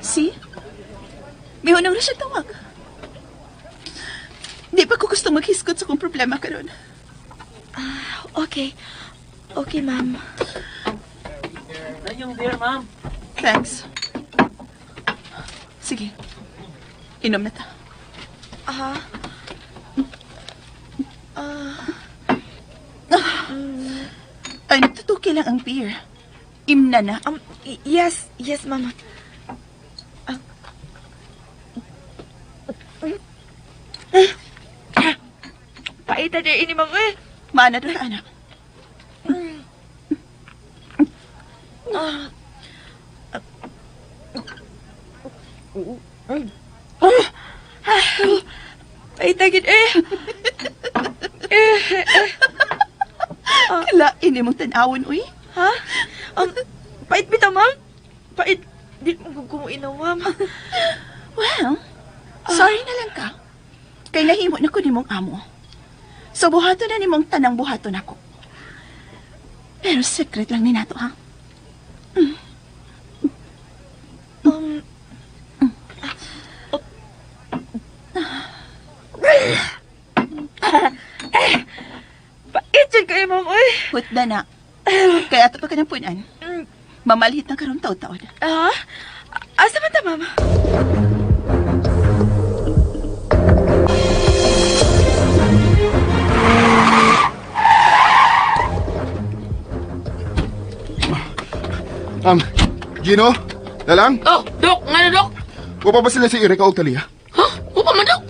S8: See? Mihunong ra siya tawag. Di pa ko gusto maghisgot sa akong problema karon.
S4: Okay. Okay, ma'am.
S9: Ano yung beer, ma'am?
S8: Thanks. Sige. Inom na ta.
S4: Ah.
S8: Ay, nagtutuki lang ang beer. Imna na.
S4: Yes, yes, ma'am. Ah. Paita din ini, ma'am. Eh.
S8: Maana doon, anak.
S4: Ah. Paita gid eh.
S8: Kalain imong tan-awon, uy.
S4: Ha? Pait bitaw, ma'am? Pait. Di mo ko inom, ma'am.
S8: Well, sorry na lang ka. Kay nahimo na ko nimong amo. So buhaton na nimong tanang buhaton ako. Pero secret lang ni nato, ha?
S4: Pait kayo, ma'am, oy.
S8: Hutda na. Kaya ato pa ka ng punan. Mamalhit na karon taon-taon.
S4: Ah? Asa man ta, ma'am?
S5: Gino, Lalang,
S6: Oh, Dok, ngano Dok?
S5: wa pa ba sila si Erika o Talia?
S6: Ha? Upa man Dok?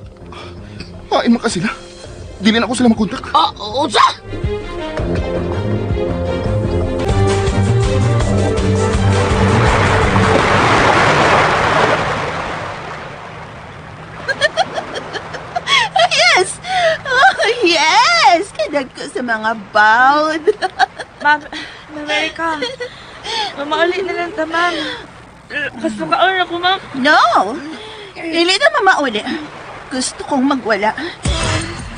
S5: Hain man ka sila. Dili na ako sila makontak.
S6: Ah, unsa?
S8: Yes! Oh, yes! Kadag ko sa mga bawd.
S4: Ma'am, Ma'am Erika. Mamauli na lang ta, ma'am. Kasukaon ako, ma'am.
S8: No! Dili na mamauli. Gusto kong magwala.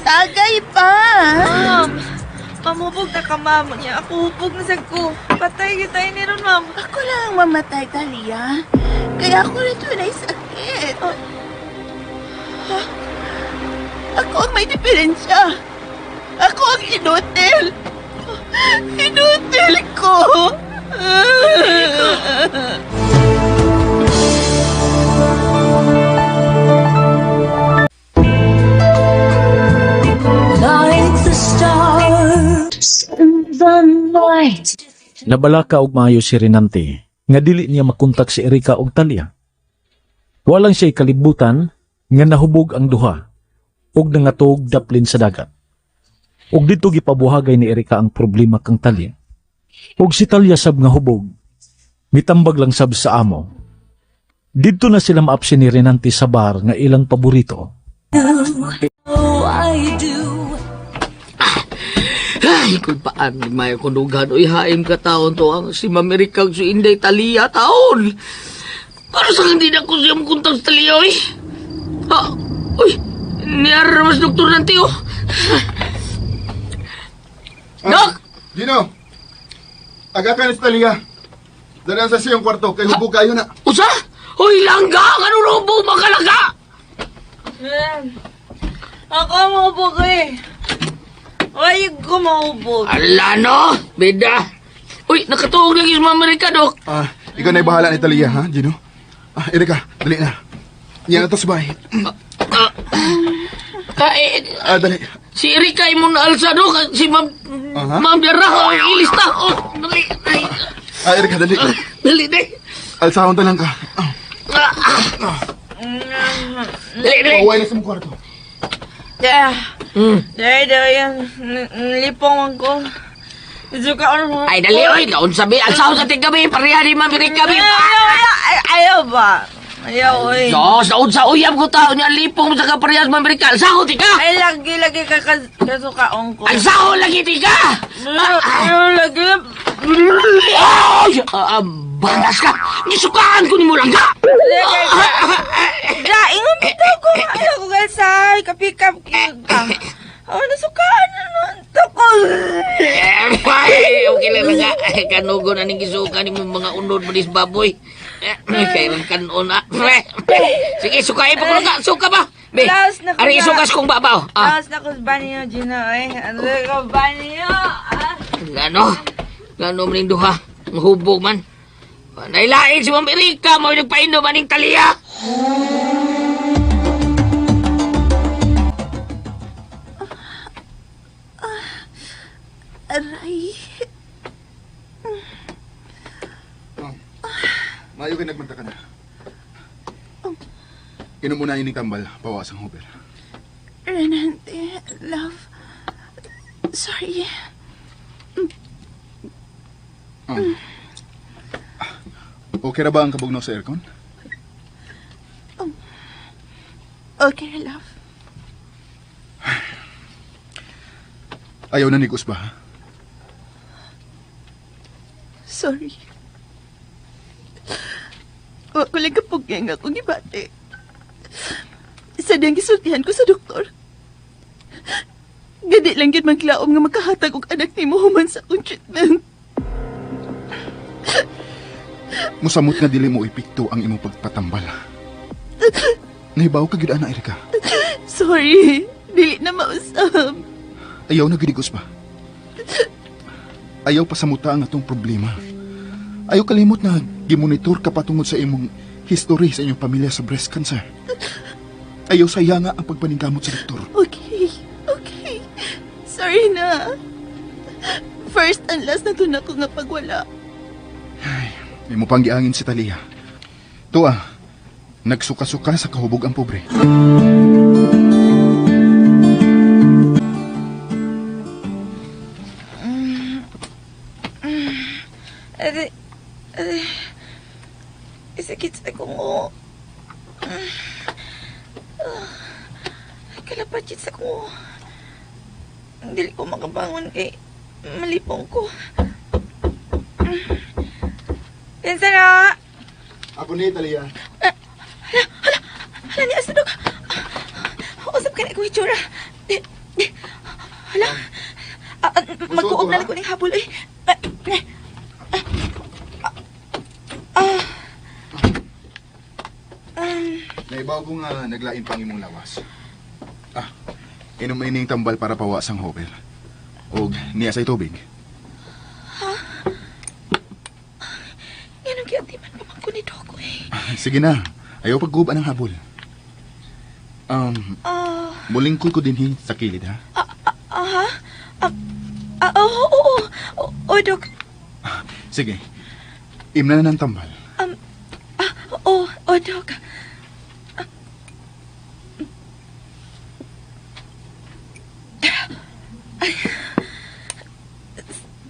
S8: Tagay pa!
S4: Ma'am, pamubog na ka, ma'am. Nya, ako hubog na sad ko. Patay kita ni ron, ma'am.
S8: Ako lang ang mamatay, Talia. Kaya ako rin tunay sakit. Ako ang may diferensya. Ako ang inutil. Inutil ko.
S3: Nabalaka og maayo si Renante nga dili niya makontak si Erika og Talia. Walang siya kalibutan nga nahubog ang duha ug nangatog daplin sa dagat. Ug didto gipabuhagay ni Erika ang problema kang Talia. Ug si Talia sab nga hubog, mitambag lang sab sa amo. Didto na sila maapsin ni Renante sa bar nga ilang paborito.
S6: Ay, kung paan, may kunugan. Uy, haim ka taon to. Ang si Ma'am Erika si Inday Talia taon. Para sa hindi na ko siya mukuntang sa Talia, uy. Ha? Uy, niyara mas doktor nanti, oh. Dok!
S5: Gino, aga ka na si Talia. Dalan sa siyang kwarto, kay hubog kayo na.
S6: Usa? Uy, langga! Ano robo makalangga?
S4: Ma'am, ako mahubog eh. Ay, ko mahubog.
S6: Ala, no? Bida. Uy, nakatuog lagi si Ma'am Erika, Dok.
S5: Ah, ikaw na bahala ni Talia, ha, Gino? Ah, Erika, dali na. Yan na to sa bahay.
S6: Ah, eh,
S5: Ah, dali.
S6: si Erika imong naalsa, Dok. Si Ma'am...
S5: Aha.
S6: Ma'am Dara, oh, ilista. Oh, dali, dali.
S5: Ah, Erika, dali.
S6: Dali, dali.
S5: Alsahon ta lang ka. Ah,
S6: Dali, dali.
S5: Pauwi na sa mong kwarto.
S4: Yeah. Dahil, dahil, lipong ko. Sukaon mo.
S6: Ay, dali, oy. Kaon sabi. Alsahon sa tinggabi. Pareha ni Ma'am Erika, bi.
S4: Ay, ayaw ba? Ayaw, oy.
S6: Diyos, naon sa uyab ko tao niya. Lipong mo sa kaparehas, Ma'am Erika. Alsahon, tika.
S4: Ay, lagi, lagi ka kasukaon ko.
S6: Alsahon lagi, tika.
S4: Ayaw, lagi.
S6: Ay! Ah, banas ka! Gisukaan ko ni mo lang ka!
S4: Da, ingon bitaw ko. Ayaw ko galsay. Kapikap ka. Oh, nasukaan na nun. Tukol.
S6: Ay, okay lang lang ka. Kanugo na ning gisuka ni mo mga unod mo dis baboy. Kailan kanon ah. Sige, sukain pa ko lang ka. Suka ba? Be,
S4: Laos na ko
S6: ari
S4: na.
S6: isukas kong babaw. Ah,
S4: Laos na ko sa banyo, Gino. Eh, ano ko banyo? Ah.
S6: gano? Gano man ning duha? Ang hubog man. Nailain si Ma'am Erika, mo nagpainom aning taliya.
S8: Aray.
S5: Maayo kay nagmanta ka na. Inom mo na ining tambal, pawas ang huber.
S8: Renante, love. Sorry.
S5: Okay ra ba ang kabugnaw sa aircon?
S8: Okay, love.
S5: Ayaw na nigos ba? ha?
S8: Sorry. Wa ko lang kapugay nga akong gibati. Sa diyang gisultihan ko sa doktor. Gadi lang gyud maglaom nga makahatag og anak nimo human sa akong treatment.
S5: Musamot nga dili mo epekto ang imong pagpatambal. Nahibaw ka gyud ana, Erika.
S8: Sorry, dili na mausab.
S5: Ayaw na gyud igos ba? Ayaw pasamuta ang atong problema. Ayaw kalimot na gimonitor ka patungod sa imong history sa inyong pamilya sa breast cancer. Ayaw saya nga ang pagpaningkamot sa doktor.
S8: Okay, okay. Sorry na. First and last na to na ko nga pagwala.
S5: Imo pang giangin si Talia. Tuwa, nagsuka-suka sa kahubog ang pobre.
S4: Aray, aray. Sakit sa akong ulo. Kalapatid sa akong ulo. Dili ko makabangon kay malipong ko. Pinsa na!
S5: Ako ni Talia.
S4: Hala ni Asudok! Usap ka na akong itsura. Di, di. Hala. Magkuog na lang ko ng habol eh. Ah, eh. Ah. Um,
S5: Naibaw ko nga naglain pang imong lawas. Inom ining tambal para pawa sang hopel. Og niya say tubig.
S4: Nganong giatiman pa man ko ni Dok eh.
S5: Sige na. Ayaw pagguba ng habol. Mulingkod ko dinhi sa kilid ha.
S4: Aha. Oo, oo, oo. Oo, Dok.
S5: Sige. Imna na ng tambal.
S4: Oo, oo, Dok. Ay.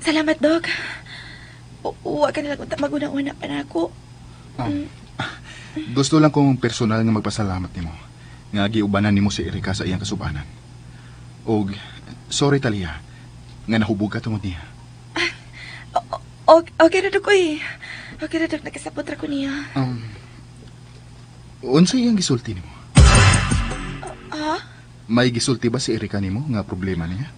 S4: Salamat, Dok. Uwa ka na lang maguna-una pa na ako.
S5: Gusto lang kong personal nga magpasalamat nimo nga giubanan nimo si Erika sa iyang kasubanan. Og sorry Talia nga nahubog ka tungod niya.
S4: Okay na, Dok, oy. Okay na, Dok. Nakasabot ra ko niya.
S5: Unsa iyang gisulti nimo?
S4: Ah?
S5: May gisulti ba si Erika nimo nga problema niya?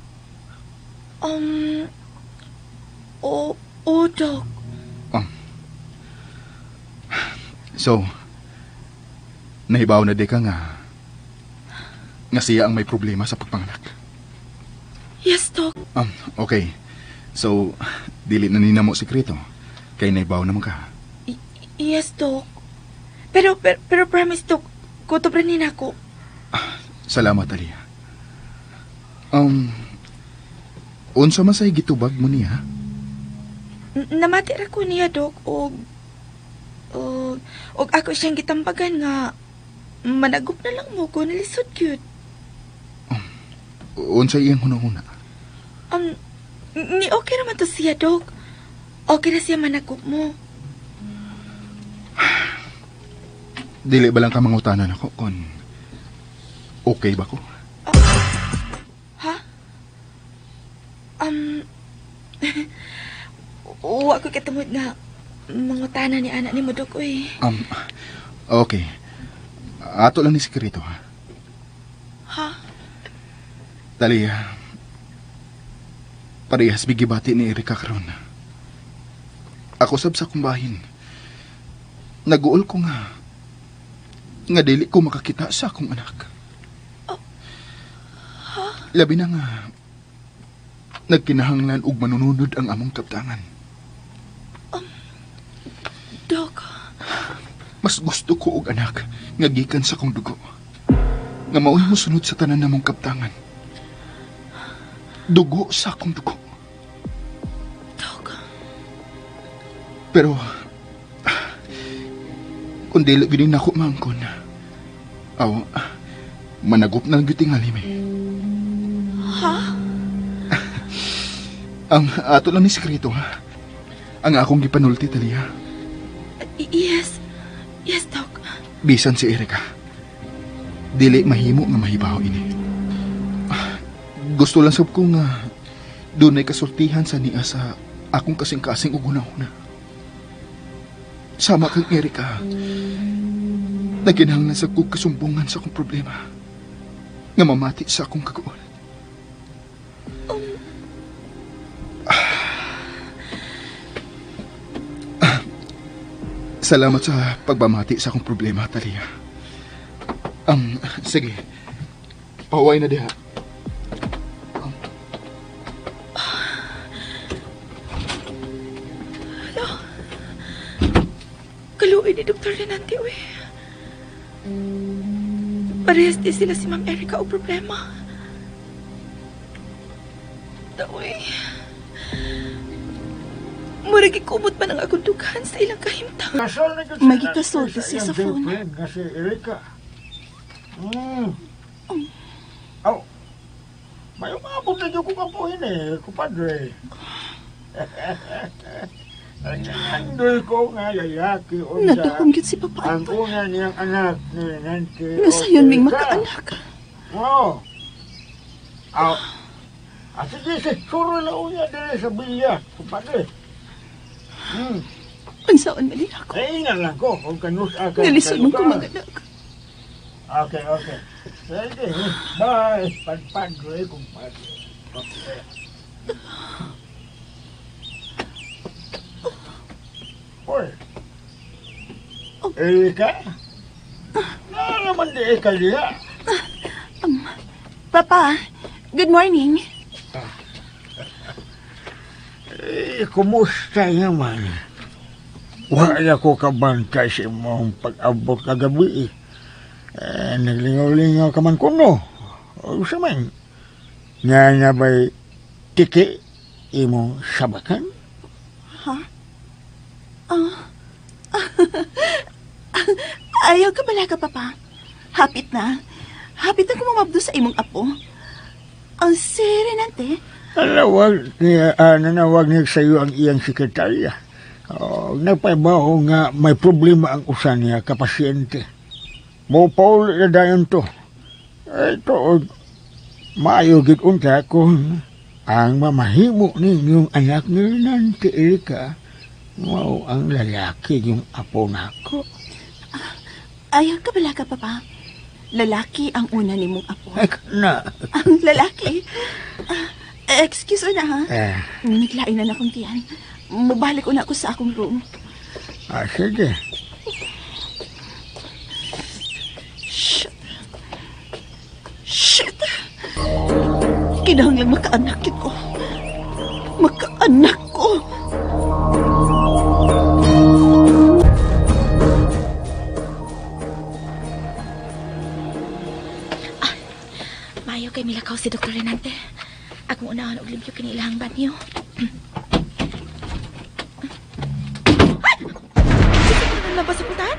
S4: Oo, Dok.
S5: So, nahibaw na di ka nga siya ang may problema sa pagpanganak.
S4: Yes, Dok.
S5: Okay. So, dili na nina mo sekreto. Kay nahibaw naman ka.
S4: Yes, Dok. Pero promise, Dok, kutob rin nina ko.
S5: Salamat, Talia. Unsa man say gitubag mo niya?
S4: Namati ra ko niya, Dok, og ako siyang gitambagan nga managop na lang mo ko nilisod gyud.
S5: Unsa iyang hunahuna?
S4: Ni okay naman to siya, Dok. Okay na siya managop mo.
S5: Dili ba lang ka mangutanan ako kon okay ba ko?
S4: Ha? Wa ko katumod nga mangutana ni anak ni mo, Dok, oy.
S5: Okay. Ato lang ni sekreto, ha?
S4: Ha?
S5: Talia, parehas bigibati ni Erika karon. Ako sab sa akong bahin. Naguol ko nga dili ko makakita sa akong anak. Labi na nga nagkinahanglan og manununod ang among kaptangan.
S4: Dok.
S5: Mas gusto ko og anak nga gikan sa akong dugo. Nga mao'y mosunod sa tanan namong kaptangan. Dugo sa akong dugo.
S4: Dok.
S5: Pero kung dili gyud nako maangkon, aw, managop na lang gyud tingali mi.
S4: Ha?
S5: Ang ato lang ni sekreto, ha? Ang akong gipanulti, Talia.
S4: Yes. Yes, Dok.
S5: Bisan si Erika. Dili mahimo nga mahibaw ini. Gusto lang sab ko nga dunay kasultihan sa niya sa akong kasing-kasing ug hunahuna. Sama kang Erika. Nagkinahanglan sa kog kasumbungan sa akong problema. Nga mamati sa akong kaguol. Salamat sa pagbamati sa akong problema, Talia. Sige. Paway na diha.
S4: Kaluoy ni Dr. Renante, uy. Parehas di sila si Ma'am Erica o problema. Uy. Murag ikumot man ang akong dughan sa ilang kahimtang.
S2: May gikasulti siya sa phone.
S7: Nga si Erika. Aw. May umabot na dyan ko kapuhin eh, kumpadre. Nandoy ko nga lalaki unsa.
S2: Nadahom gyud si Papa
S7: Ang
S2: Anton.
S7: una niyang anak ni Renante.
S2: Nga sayon ming
S7: Ortega.
S2: makaanak.
S7: Oo. Aw. Ah, sige, sige. Suro na unya diri sa bilya, kumpadre.
S2: Unsaon man nila ako.
S7: Eh, ingat lang ko kung kanus ka.
S2: Nalisod man ko mga anak.
S7: Okay, okay. Sige, bye. Pagpadre, kumpadre. Okay. Hoy. Erika? Na naman di ka diha.
S4: Papa, good morning.
S7: Eh, kumusta naman? Wala ko kabantay sa imong pag-abot kagabi. Eh, naglingaw-lingaw ka man kuno. O sa man? Nga nga ba'y tiki imong sabakan?
S4: Ha? Ah. Ayaw ka bala ka, Papa. Hapit na. Hapit na kumamabdo sa imong apo. Ang si Renante.
S7: Nanawag niya, nanawag niya sa iyo ang iyang sekretarya. Oh, nagpabaho nga may problema ang usa niya ka pasyente. Mo paul na dayon to. Ito, maayo gid unta kung ang mamahimo ninyong anak ni Renante Erika mao ang lalaki yung apo nako.
S4: Ayaw ka bala ka, Papa. Lalaki ang una nimong apo.
S7: Ay, na.
S4: Ang lalaki. Excuse na ha.
S7: Eh,
S4: Naglain na akong tiyan. Mubalik una ako sa akong room.
S7: Sige.
S4: Shit. Shit! Kinahanglan makaanak ko. Makaanak ko. Mayo kay milakaw si Dr. Renante. Akong unahon og limpyo kini ilahang banyo. Ay! Sino na ba sa puntahan?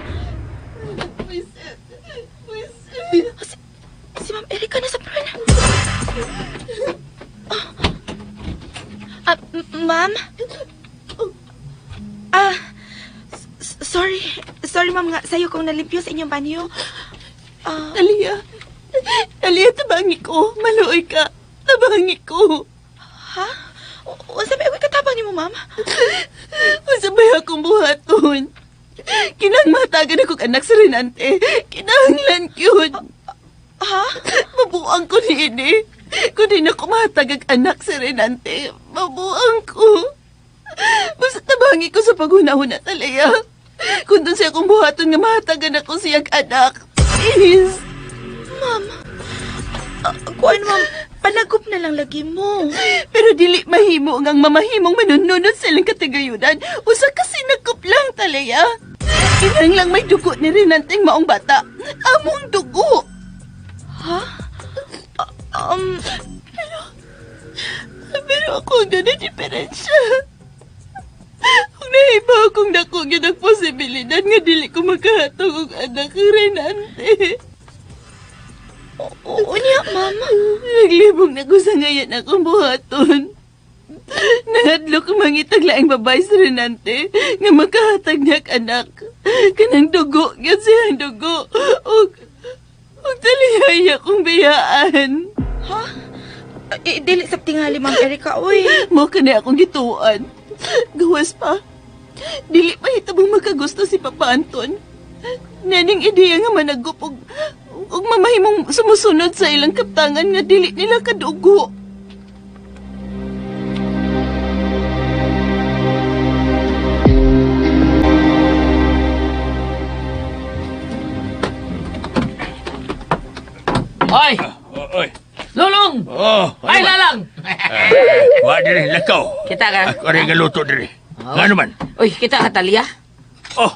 S4: Si Ma'am Erika na sa pran. Ma'am? Sorry. Sorry, ma'am nga. Sayo kong nalimpyo sa inyong banyo.
S8: Talia. Talia, tabangi ko. Maluoy ka. Tabangi ko.
S4: Ha? Unsa may katabang nimo, ma'am?
S8: Unsa may akong buhaton? Kinang matagan ako anak sa Renante. Kinahanglan yun.
S4: Ha?
S8: Mabuang ko niini. Kung di na ko mahatag ang anak sa Renante, mabuang ko. Basta tabangi ko sa paghuna-huna, Talia. Kung doon siya akong buhaton nga mahatagan ako siyang anak. Please.
S4: Ma'am, kuan, ma'am, panagop na lang lagi mo.
S8: Pero dili mahimo ngang mamahimong manununod sa ilang katigayunan. Usa kasi nagkup lang, Talia. Kinang lang may dugo ni Renanteng maong bata. Among dugo.
S4: Ha?
S8: Pero ako ang ganun diferensya. Kung nahibaw akong dako gyud ang posibilidad nga dili ko makahatog og anak kang Renante.
S4: Oo niya, ma'am.
S8: Naglibog na ko sa ngayon akong buhaton. Nahadlok ko mangitag laing babae sa Renante nga makahatag niya anak. Kanang dugo, gyud siyang dugo. Og talihaya kong biyaan.
S4: Ha? Dili sa tingali, Ma'am Erika, uy.
S8: Mo kani akong gituan. Gawas pa. Dili pa hitabong makagusto si Papa Anton. Naning ideya nga managup og mamahimong sumusunod sa ilang kaptangan nga dili nila kadugo.
S6: Oy!
S10: Oy.
S6: Lulong!
S10: Oh,
S6: Ay, lalang!
S10: Wa diri lakaw.
S6: Kita ka?
S10: Ako rin galuto diri. Nga naman.
S6: Uy, kita ka, Talia?
S10: Oh,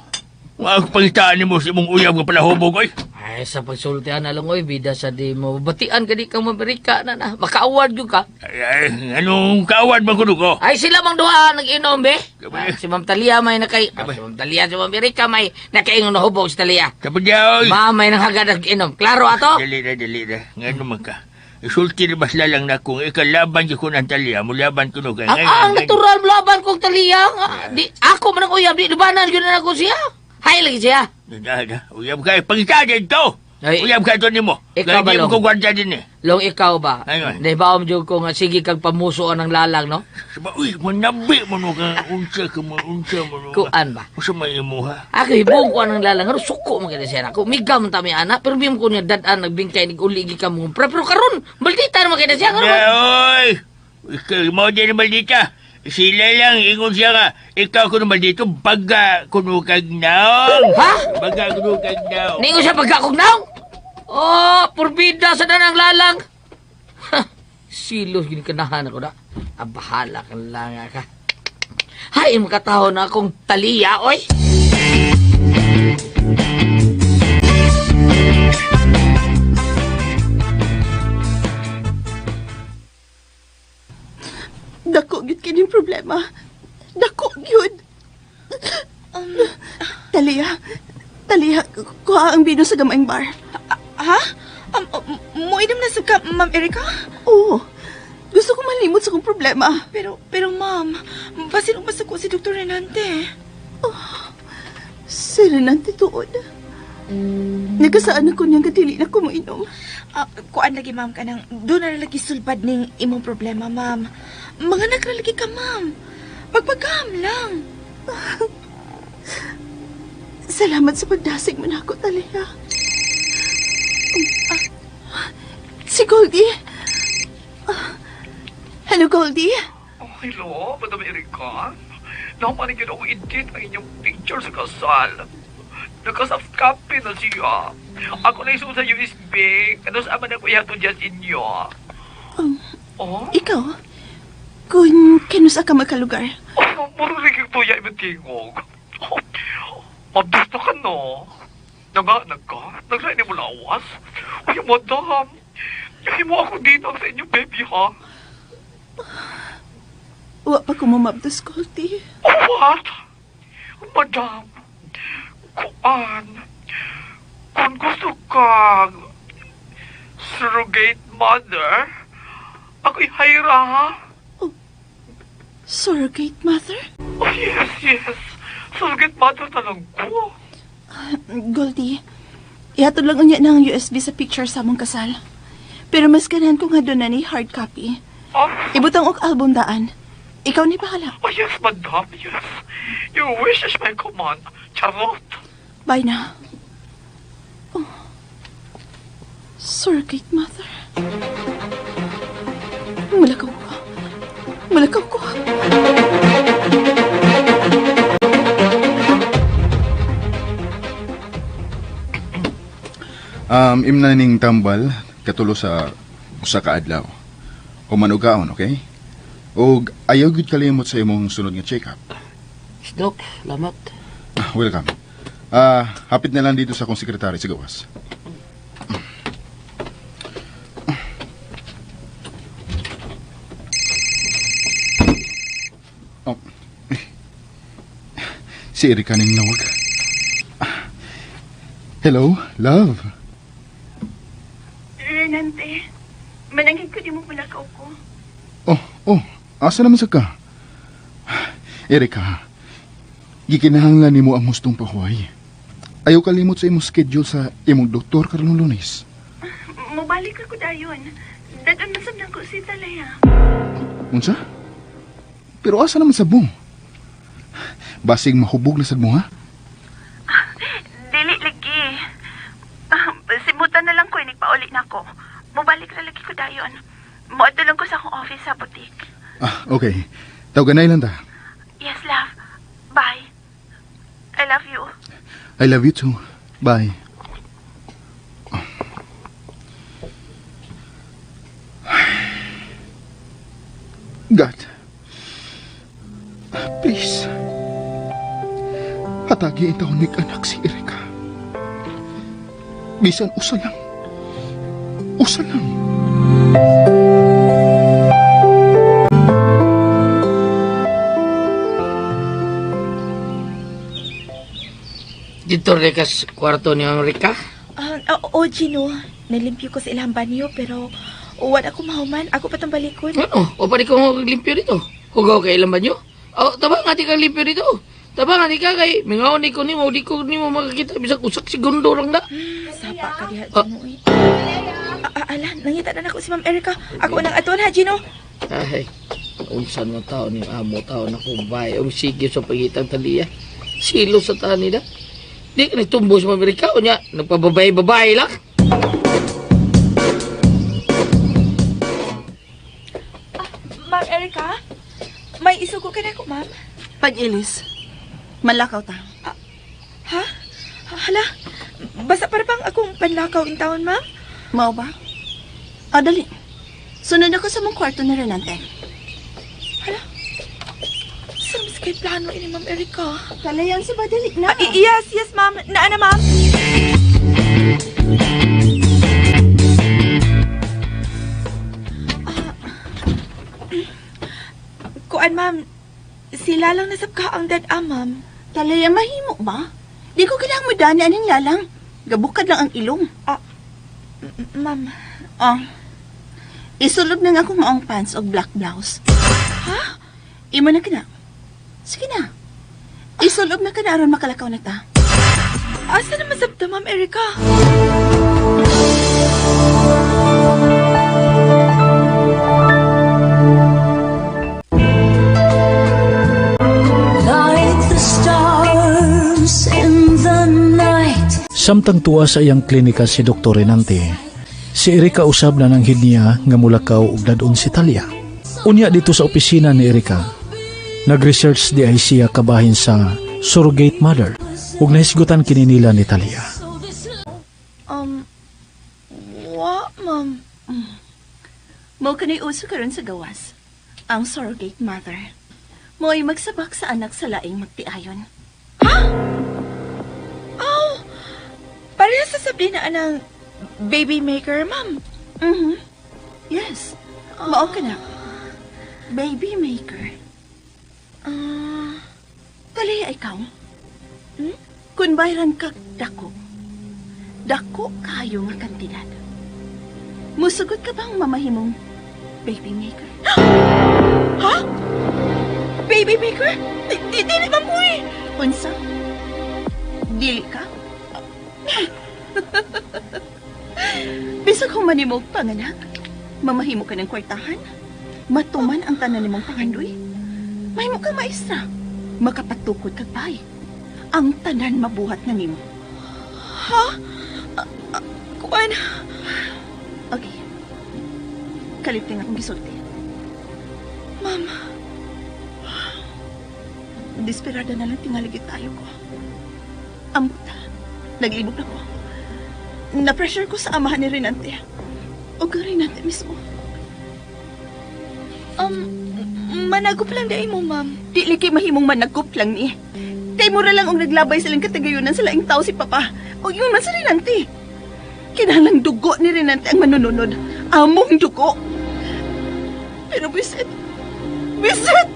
S10: wa ako pangitaan nimo sa imong uyab nga palahubog oy.
S6: Ay, sa pagsultihan na lang, oy, bida sa di mo. Batian ka di kang Amerika na na. Maka-award yun ka.
S10: Ay, ay, anong kaawad man kuno ko?
S6: Ay, sila mang duha nag-inom, be.
S10: Kabay.
S6: Ah, si Ma'am Talia may nakay... Ah, si Ma'am Talia, si Ma'am Erika may nakaingon na hubog si Talia.
S10: Kapag oy.
S6: Ma'am, may nanghagad nag-inom. Klaro ato?
S10: Dali na, dali na. Nga naman ka. Isulti ni basla lang na kung ikalaban ko ng Talia, mulaban ko no kay.
S6: Ang natural laban kong Talia. Nga, di, ako man ang uyab, di lubanan yun na ako siya. Hay lagi siya.
S10: Da, da. Uyab ka, pangitaan dito.
S6: Ay,
S10: Uyab ka ito nimo.
S6: Ikaw ba,
S10: Kaya di mo
S6: Long?
S10: ko gwardiya din eh.
S6: Long, ikaw ba?
S10: Ayun.
S6: Di ba, om, ko nga, sige kang pamusoan ng lalang, no?
S10: Saba, uy, manabi mo no ka. Unsa ka mo, unsa mo no ka.
S6: Kuan ba?
S10: Unsa may imo ha?
S6: Ako, hibong ko ang lalang. Ano, suko man kita siya. Ako, migam ta may anak, pero biyam ko niya dadaan, nagbingkay, nag-uli, ka mo. Pero, pero karon, maldita naman kita siya. Karon,
S10: Ya, oy! Ikaw, mo din maldita. Sila lang, ingon siya nga. Ikaw kuno maldito, baga kuno kag naong.
S6: Ha?
S10: Baga kuno kag naong.
S6: Ningo siya pagkakog naong? Oh, purbida sa danang lalang. Ha, silos ginikanahan ako na. Ah, bahala kang lang ka. Hay, makataho na akong taliya, oy!
S8: Dako gyud kining problema. Dako gyud. Talia, Talia, kuha ang bino sa gamayng bar.
S4: Ha? Muinom na sa ka, Ma'am Erika?
S8: Oo. Gusto ko malimot sa kong problema.
S4: Pero, pero ma'am, basin umasa ko si Dr. Renante.
S8: Si Renante tuod. Nagkasaan ako niyang kadili na kumuinom.
S4: Ah, kuan lagi ma'am kanang doon na lagi sulbad ning imong problema ma'am. Mga lagi ka ma'am. Pagpagam lang.
S8: Salamat sa pagdasig mo na ako, Talia. Si Goldie. Ah, Hello, Goldie.
S9: Oh, hello, Madam Erika. Namanigin ako edit ang inyong picture sa kasal. Nagka-soft copy na siya. Ako na iso sa USB. Kano sa man ako ihatod dyan sa inyo. Oh?
S8: Ikaw? Kung kinusa ka magkalugar?
S9: Oh, marunong yung tuya imong tingog. Oh, mabdos na ka, no? Nanganag ka? Naglain mo lawas? Uy, madam. Mo ako dito sa inyong baby, ha?
S8: Wa pa ko mamabdos, Goldie.
S9: Oh, what? Madam, kuan, kung gusto kang surrogate mother, ako'y hayra, ha?
S8: Surrogate mother?
S9: Oh, yes, yes. Surrogate mother na lang ko.
S8: Goldie, ihatod lang unya ng USB sa picture sa among kasal. Pero mas ganahan ko nga doon na ni hard copy.
S9: Oh,
S8: Ibutang og album daan. Ikaw ni bahala.
S9: oh yes, madam, yes. Your wish is my command. Charot.
S8: Bye na. Oh. Surrogate mother. Malakaw ko. Malakaw ko.
S5: Imna ning tambal katulo sa usa ka adlaw. O manugaon, okay? Og ayaw gyud kalimot sa imong sunod nga check-up.
S6: Dok, salamat.
S5: Ah, welcome. Hapit na lang dito sa akong sekretary sa gawas. Oh. eh. Si Erika ning nawag. Ah. Hello, love.
S4: Renante, manangin ko di mo malakaw ko.
S5: Oh, oh, asa naman sa ka? Erika, gikinahanglan nimo ang hustong pahuway. Ayaw kalimot sa imong schedule sa imong doktor karong Lunes.
S4: Mobalik ako dayon. Dagan man lang ko si Talaya.
S5: Unsa? Pero asa naman sa mo? Basig mahubog na sad mo ha?
S4: Dili nako. Mubalik ra lagi ko dayon. Moadto lang ko sa akong office sa boutique.
S5: Ah, okay. Tawganay lang ta.
S4: Yes, love. Bye. I love you.
S5: I love you too. Bye. God, please. Hatagi ang taon ni anak si Erika. Bisan usa lang. Usa lang.
S6: Dito Rika sa kwarto ni Ma'am Rika.
S4: Ah, oo, Gino. Nalimpyo ko sa ilang banyo pero wala ko mahuman. Ako pa tong balikon.
S6: Ano? O pa di ko limpyo dito. Hugaw kay ilang banyo? O, tabang nga di kang limpyo dito. Tabang nga di ka kay mingaw ni ko nimo, di ko nimo makakita bisag usak segundo lang da.
S4: Sapa ka diha, Gino. Eh. Ala, nangita na nako si Ma'am Erica. Ako nang aton ha, Gino.
S6: Ay, unsa man tao ni amo tao na kumbay. O sige sa pagitang taliya. Silo sa tani da. Di ka nagtumbo sa Amerika o niya, nagpababay-babay lang.
S4: Ma'am Erica, may isugo ka na ako, ma'am.
S8: Pag-ilis, malakaw ta.
S4: Ha? Hala, basta para bang akong panlakaw in town, ma'am?
S8: Mao ba? Ah, dali. Sunod ako sa mong kwarto ni Renante.
S4: Hala, saan mas kay plano ini, Ma'am Erica?
S8: Kalayan sa ba, dali na.
S4: Ah, yes, yes, ma'am. Naa na, ma'am. Ah, kuan, ma'am. Sila lang nasabka ang dad ah, ma'am.
S8: Talaya, mahimo ba? Di ko kailangan mo dani aning lalang. Gabukad lang ang ilong.
S4: Ma'am.
S8: Ah. Isulob na nga akong maong pants o black blouse.
S4: Ha?
S8: Imo na kina. Sige na. Isulob na ka na aron makalakaw na ta.
S4: Asa na masabta, Ma'am Erica?
S11: Like the stars in the night.
S3: Samtang tuwa sa iyang klinika si Dr. Renante, si Erika usab na nanghid niya nga mulakaw og dadon si Talia. Unya dito sa opisina ni Erika, nag-research di ay siya kabahin sa surrogate mother ug nahisgutan kini nila ni Talia.
S4: Wa, ma'am.
S8: Mao kanay uso karon sa gawas. Ang surrogate mother. Mo'y magsabak sa anak sa laing magtiayon.
S4: Ha? Oh, pareha sa sabi na anang baby maker, ma'am.
S8: Mhm. Yes. Mao ka na. Baby maker. Talia, ikaw. Kung bayran ka dako, dako kayo nga kantidad. Musugot ka bang mamahimong baby maker?
S4: Ha? Baby maker? Di, di, dili man po eh.
S8: Unsa? Dili ka? Bisag human nimo og panganak, mamahimo ka ng kwartahan, matuman ang tanan nimong pangandoy, mahimo ka maestra, makapatukod kag bay. Ang tanan mabuhat na nimo.
S4: Ha? Kuan?
S8: Okay. Kalipting akong gisulti.
S4: Ma'am.
S8: Desperada na lang tingali gyud tayo ko. Ambot. Naglibog na ko. Na-pressure ko sa amahan ni Renante. O kang Renante mismo.
S4: Managop lang dai mo, ma'am.
S8: Di lagi mahimong managop lang ni. Kay mura lang ang naglabay silang katagayunan sa laing tao si Papa. O yun man si Renante. Kinahanglang dugo ni Renante ang manununod. Among dugo. Pero bisit. Bisit!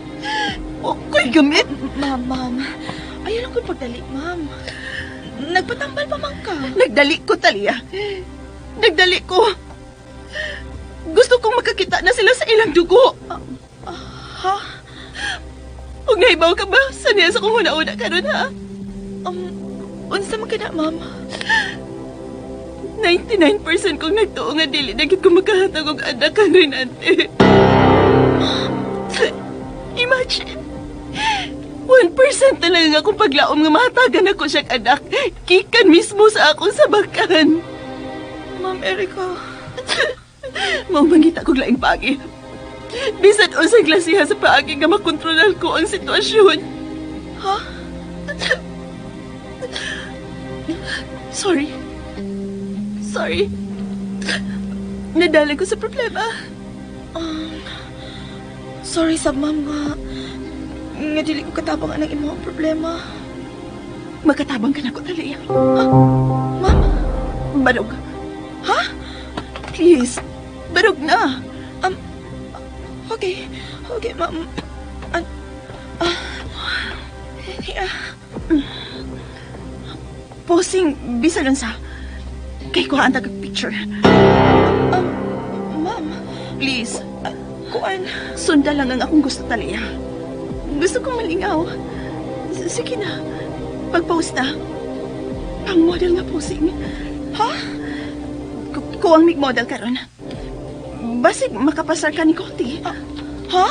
S8: Oko'y gamit.
S4: Ma'am, ma'am. Ayaw lang ko'y pagdali, ma'am. Nagpatambal pa man ka.
S8: Nagdali ko, Talia. Nagdali ko. Gusto kong makakita na sila sa ilang dugo.
S4: Ha?
S8: Huwag nahibaw ka ba? Sa niya sa kong una-una ka nun, ha?
S4: Unsa man ka na, ma'am?
S8: 99% kong nagtuo nga dili na gid ko makahatag og anak kang Renante. Imagine. 1% na lang akong paglaom nga mahatagan ako siyang anak. Gikan mismo sa akong sabakan.
S4: Ma'am Erica.
S8: Mao mangita kog laing paagi. Bisan unsay klasiha sa paagi nga makontrolar ko ang sitwasyon. Ha? Sorry. Sorry. Nadala ko sa problema.
S4: Sorry sa ma'am nga. Nga dili ko katabang anang imong problema.
S8: Makatabang ka na ko, Talia.
S4: Ha? Ma'am?
S8: Barog.
S4: Ha?
S8: Please. Barog na.
S4: Okay. Okay, ma'am. Yeah.
S8: Posing, bisan unsa. Kay kuhaan ta kag picture.
S4: Ma'am.
S8: Please.
S4: Kuan.
S8: Sunda lang ang akong gusto, Talia. Gusto kong malingaw. Sige na. Pag-post na. Pang-model nga posing.
S4: Ha?
S8: Kuwang mig-model karon. Basig makapasar ka ni Conti.
S4: Ha?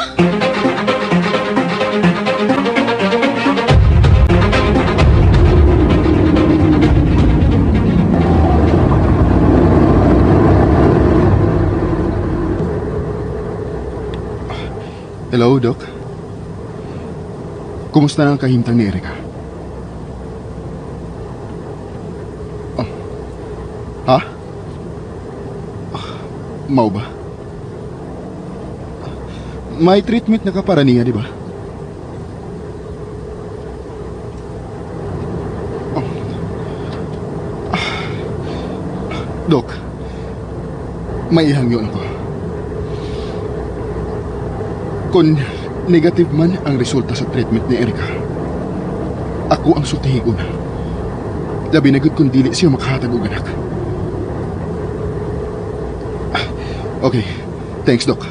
S5: Hello, Doc. Kumusta na ang kahimtang ni Erika? Oh. Ha? Mao ba? May treatment na ka para niya, di ba? Oh. Doc, may ihangyo na ko. Kung negative man ang resulta sa treatment ni Erika, ako ang sultihigon. Labi na gud kung dili siya makahatag og anak. Okay, thanks, Doc.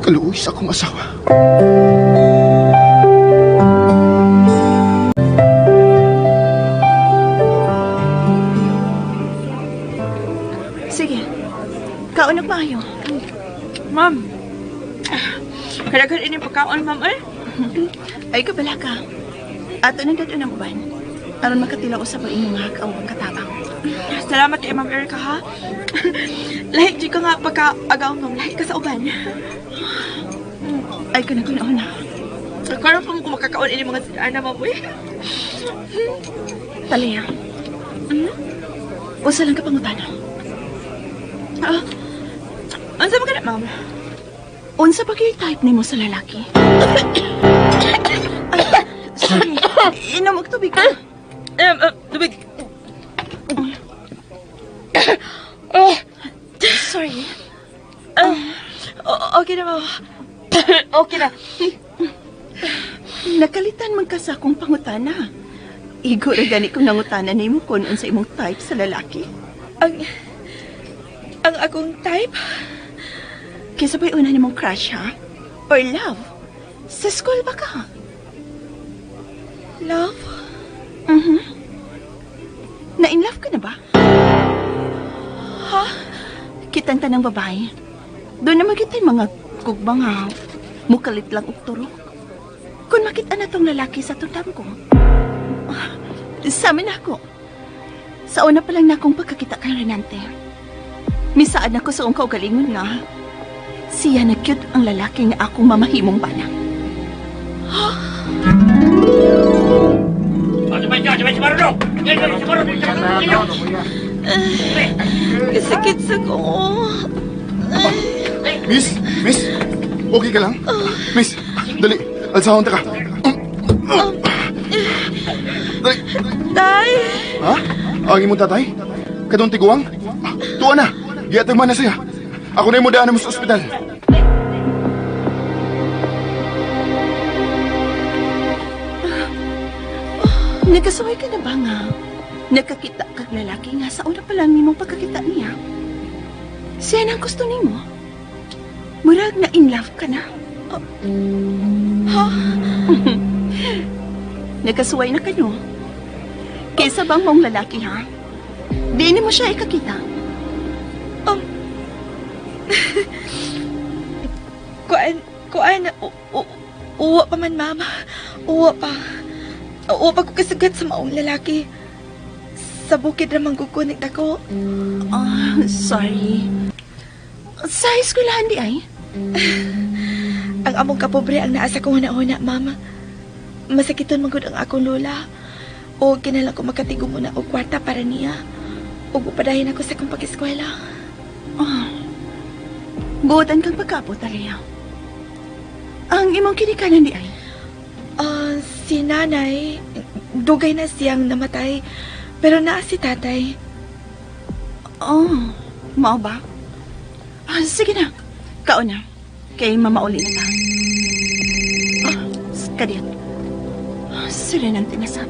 S5: Kaluoy sa akong asawa.
S8: Sige, kaon og maayo.
S4: Ma'am, kadaghan inyong pagkaon, ma'am, eh.
S8: Ay, kabala ka. Ato nang dadun ang uban. Aron makatilaw usab ang inyong mga kaawang katabang.
S4: Salamat kay Ma'am Erica, ha? Lahi di ka nga pagka-agaw, ma'am. Lahi ka sa uban.
S8: Ay, kuna-kuna na.
S4: Karon pa mo kung makakaon ini mga sidana, ma'am, eh.
S8: Talia. Usa lang ka pangutana.
S4: Unsa ba ka na, ma'am?
S8: Unsa ba kay type nimo sa lalaki? Ay, sorry. Inom og tubig ka.
S4: Tubig. Oh.
S8: Sorry.
S4: Okay na, ma'am. Okay na.
S8: Nakalitan man ka sa akong pangutana. Igo ra gani kong nangutana nimo kung unsa imong type sa lalaki.
S4: Ang akong type?
S8: Kaysa ba'y una nimong crush, ha? Or love? Sa school ba ka?
S4: Love?
S8: Mhm. Na-in love ka na ba?
S4: Ha?
S8: Kitang tanang babae. Doon naman kita yung mga gugma nga mukalit lang og turok. Kung makita na tong lalaki sa tundam ko, sa amin ako. Sa una pa lang na akong pagkakita kay Renante. Misaad na ko sa akong kaugalingon nga, siya na cute ang lalaki nga akong mamahimong bana.
S4: Kasakit sa ko.
S5: Miss! Miss! Okay ka lang? Miss! Dali! Alsahon ta ka! Dali!
S4: Tay!
S5: Ha? Ang imong tatay? Kadong tiguang? Tuwa na! Giatag man na siya! Ako na yung mudaan mo sa ospital.
S8: Nagkasuway ka na ba nga? Nagkakita kag lalaki nga sa una pa lang nimong pagkakita niya. Siya na ang gusto nimo. Murag na in love ka na.
S4: Oh. Ha?
S8: Nagkasuway na kayo. Kaysa bang mong lalaki, ha? Di ni mo siya ikakita.
S4: Kuan, uwa pa man, mama. Uwa pa. Uwa pa ko kasagat sa maong lalaki. Sa bukid ra man gud ko nagdako.
S8: Ah, sorry. Sa eskwelahan di ay?
S4: Ang among kapobre ang naa sa kong huna-huna, ma'am. Masakiton man gud ang akong lola. O kinahanglan ko makatigom muna og kwarta para niya. Ug upadahin ako sa akong pag-eskwela.
S8: Oh. Buotan kang pagkapo, Talia. Ang imong kinikanan di ay?
S4: Ah, si nanay, dugay na siyang namatay. Pero naa si tatay.
S8: Oh, mao ba? Ah, sige na. Kaon na. Kay mamauli na ta. Ah, kadiyot. Ah, sila nang tinasap.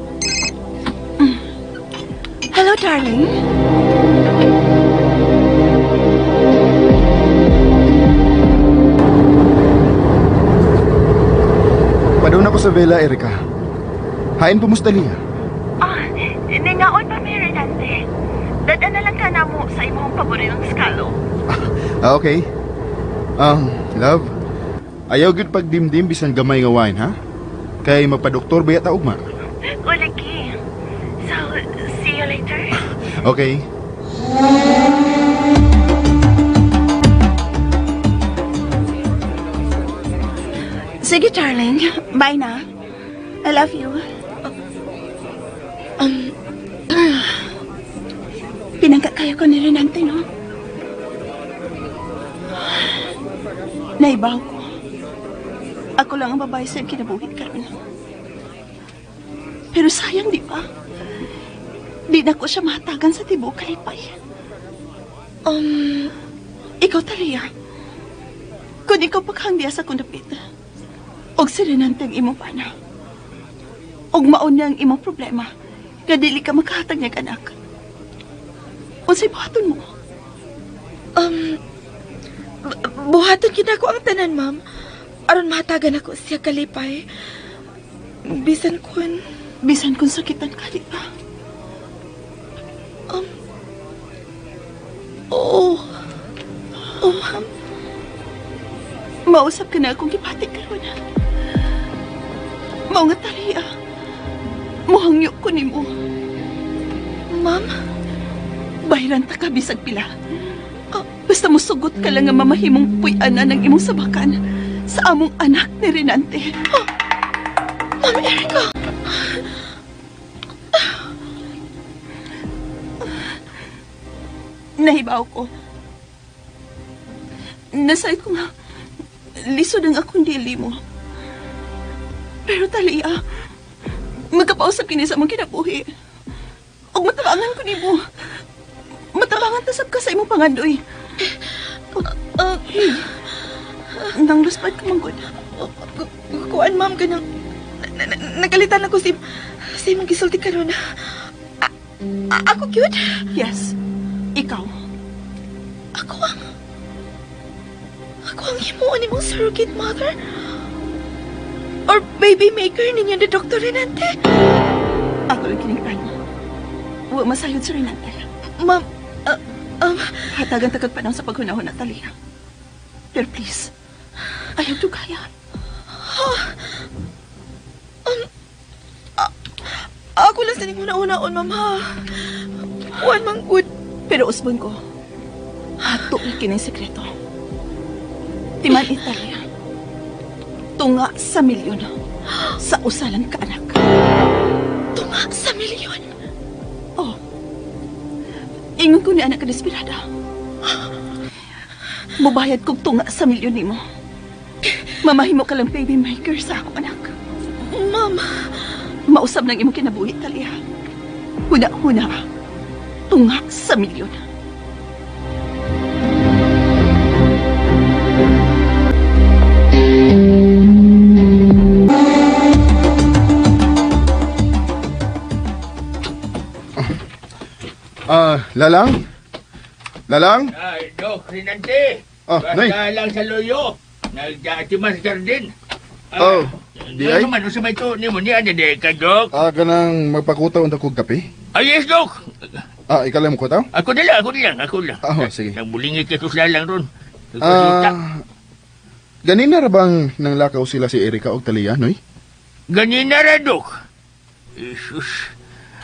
S8: Hello, darling.
S5: Padung ako sa villa, Erika. Hain po mo sa Talia.
S8: Ah, ningaon pa mi, Renante. Dada na lang ka na mo sa imong paboritong skalo.
S5: Ah, okay. Love, ayaw gyud pagdimdim bisan gamay nga wine, ha? Kay magpadoktor ba yata ugma?
S8: Uligi. So, see you later.
S5: Okay.
S8: Sige, darling. Bye na. I love you. Pinangka kayo ko ni Renante, no? Naibaw ko. Ako lang ang babae sa iyong kinabuhi karon. Pero sayang, di ba? Di na ko siya mahatagan sa tibuok kalipay. Ikaw, Talia. Kung ikaw paghangdiya sa kundapit, og si Renante ang imong pana. Og maon niya ang imong problema, nga dili ka makahatag niya anak. Unsay buhaton mo?
S4: Buhaton gyud ako ang tanan, ma'am. Aron mahatagan ako siya kalipay. Bisan kun...
S8: Bisan kun sakitan ka, di ba?
S4: Oo. Oo, ma'am.
S8: Mausap ka na akong gipati karon. Mao nga Talia. Muhangyo ko nimo.
S4: Ma'am?
S8: Bayran ta ka bisag pila. Basta musugot ka lang nga mamahimong puy-anan ng imong sabakan sa among anak ni Renante.
S4: Oh, Ma'am Erika!
S8: Nahibaw ko. Nasayod ko nga, lisod ang akong dili mo. Pero Talia, magkapausap kini sa among kinabuhi. Og matabangan ko nimo. Matabangan tasab ka sa imong pangandoy. Hey, nang luspad ka man gud.
S4: Kuan, ma'am, kanang nagalitan ako si imong gisulti karon. Ako cute?
S8: Yes. Ikaw.
S4: Ako ang himuon nimong surrogate mother? Or baby maker ninyo ni Dr. Renante?
S8: Ako lang kining plano. Wa masayod sa Renante.
S4: Ma'am,
S8: hatagan tagad panahon sa paghunahon na Talia. Pero please, ayaw dugaya.
S4: Ako lang sa ning huna-hunaon, ma'am, ha? Kuan man good.
S8: Pero usbon ko, hato na kining sekreto. Timan Italia, tunga sa milyon sa usalan ka anak.
S4: Tunga sa milyon?
S8: Oh. Ingon ko ni anak ka desperada. Mubayad kog tunga sa milyon nimo. Mamahimo ka lang baby maker sa akong anak.
S4: Ma'am.
S8: Mausab ng imong kinabuhi, Talia. Huna-huna. Tunga sa milyon.
S5: Lalang? Lalang?
S10: Ay, Dok, Renante.
S5: Oh, Nay.
S10: Basta lang sa loyo. Nagdatimas garden.
S5: Oh, di ay?
S10: Ano man, unsa may ito? Ni mo niya, di ka, Dok.
S5: Kanang magpakutaw ang dakog kape?
S10: Ay, yes, Dok.
S5: Ikaw lang mo kutaw?
S10: Ako na lang, ako na lang, ako lang.
S5: Oh, sige.
S10: Nagbulingit ka sus lalang ron.
S5: Ganina ra bang nanglakaw sila si Erika og Talia, noy?
S10: Ganina ra, Dok. Jesus.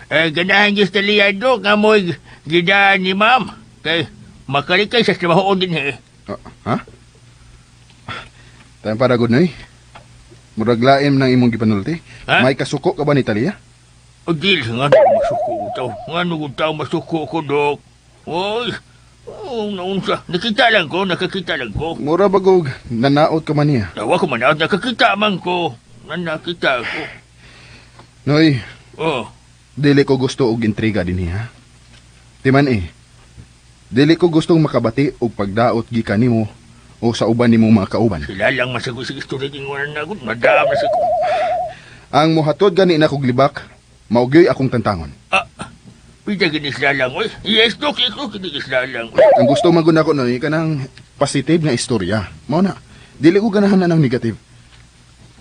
S10: Eh, ganahan gyud sa Talia, Dok, nga mo'y gidaan ni ma'am. Kay, makalikay sa trabaho din eh.
S5: Ah, ha? Tayong para good noy. Murag laim ng imong gipanulti.
S10: Ha?
S5: May kasuko ka ba ni Talia?
S10: O dil, nga na masuko ko tao. Nga na tao masuko ko, Dok. Oy, oh, naunsa. Nakita lang ko, nakakita lang ko.
S5: Mura bagog nanaot ka man niya.
S10: Tawa ko man, nakakita man ko. Nakita ko.
S5: Noy,
S10: Oh,
S5: dili ko gusto og intriga dinhi ha. Timan eh. Dili ko gustong makabati og pagdaot gikan nimo o sa uban nimong mga kauban.
S10: sila lang masagot sa istorya ng wala na ako. Madam na sa ko.
S5: Ang mohatod gani na kog libak, mao gyoy akong tantangon.
S10: Ah, pwede gini sila lang, oy. Yes, Dok, yes, Dok, gini sila lang. Oy.
S5: Ang gusto man gud nako noy kanang positive nga istorya. Mao na. Dili ko ganahan na ng negative.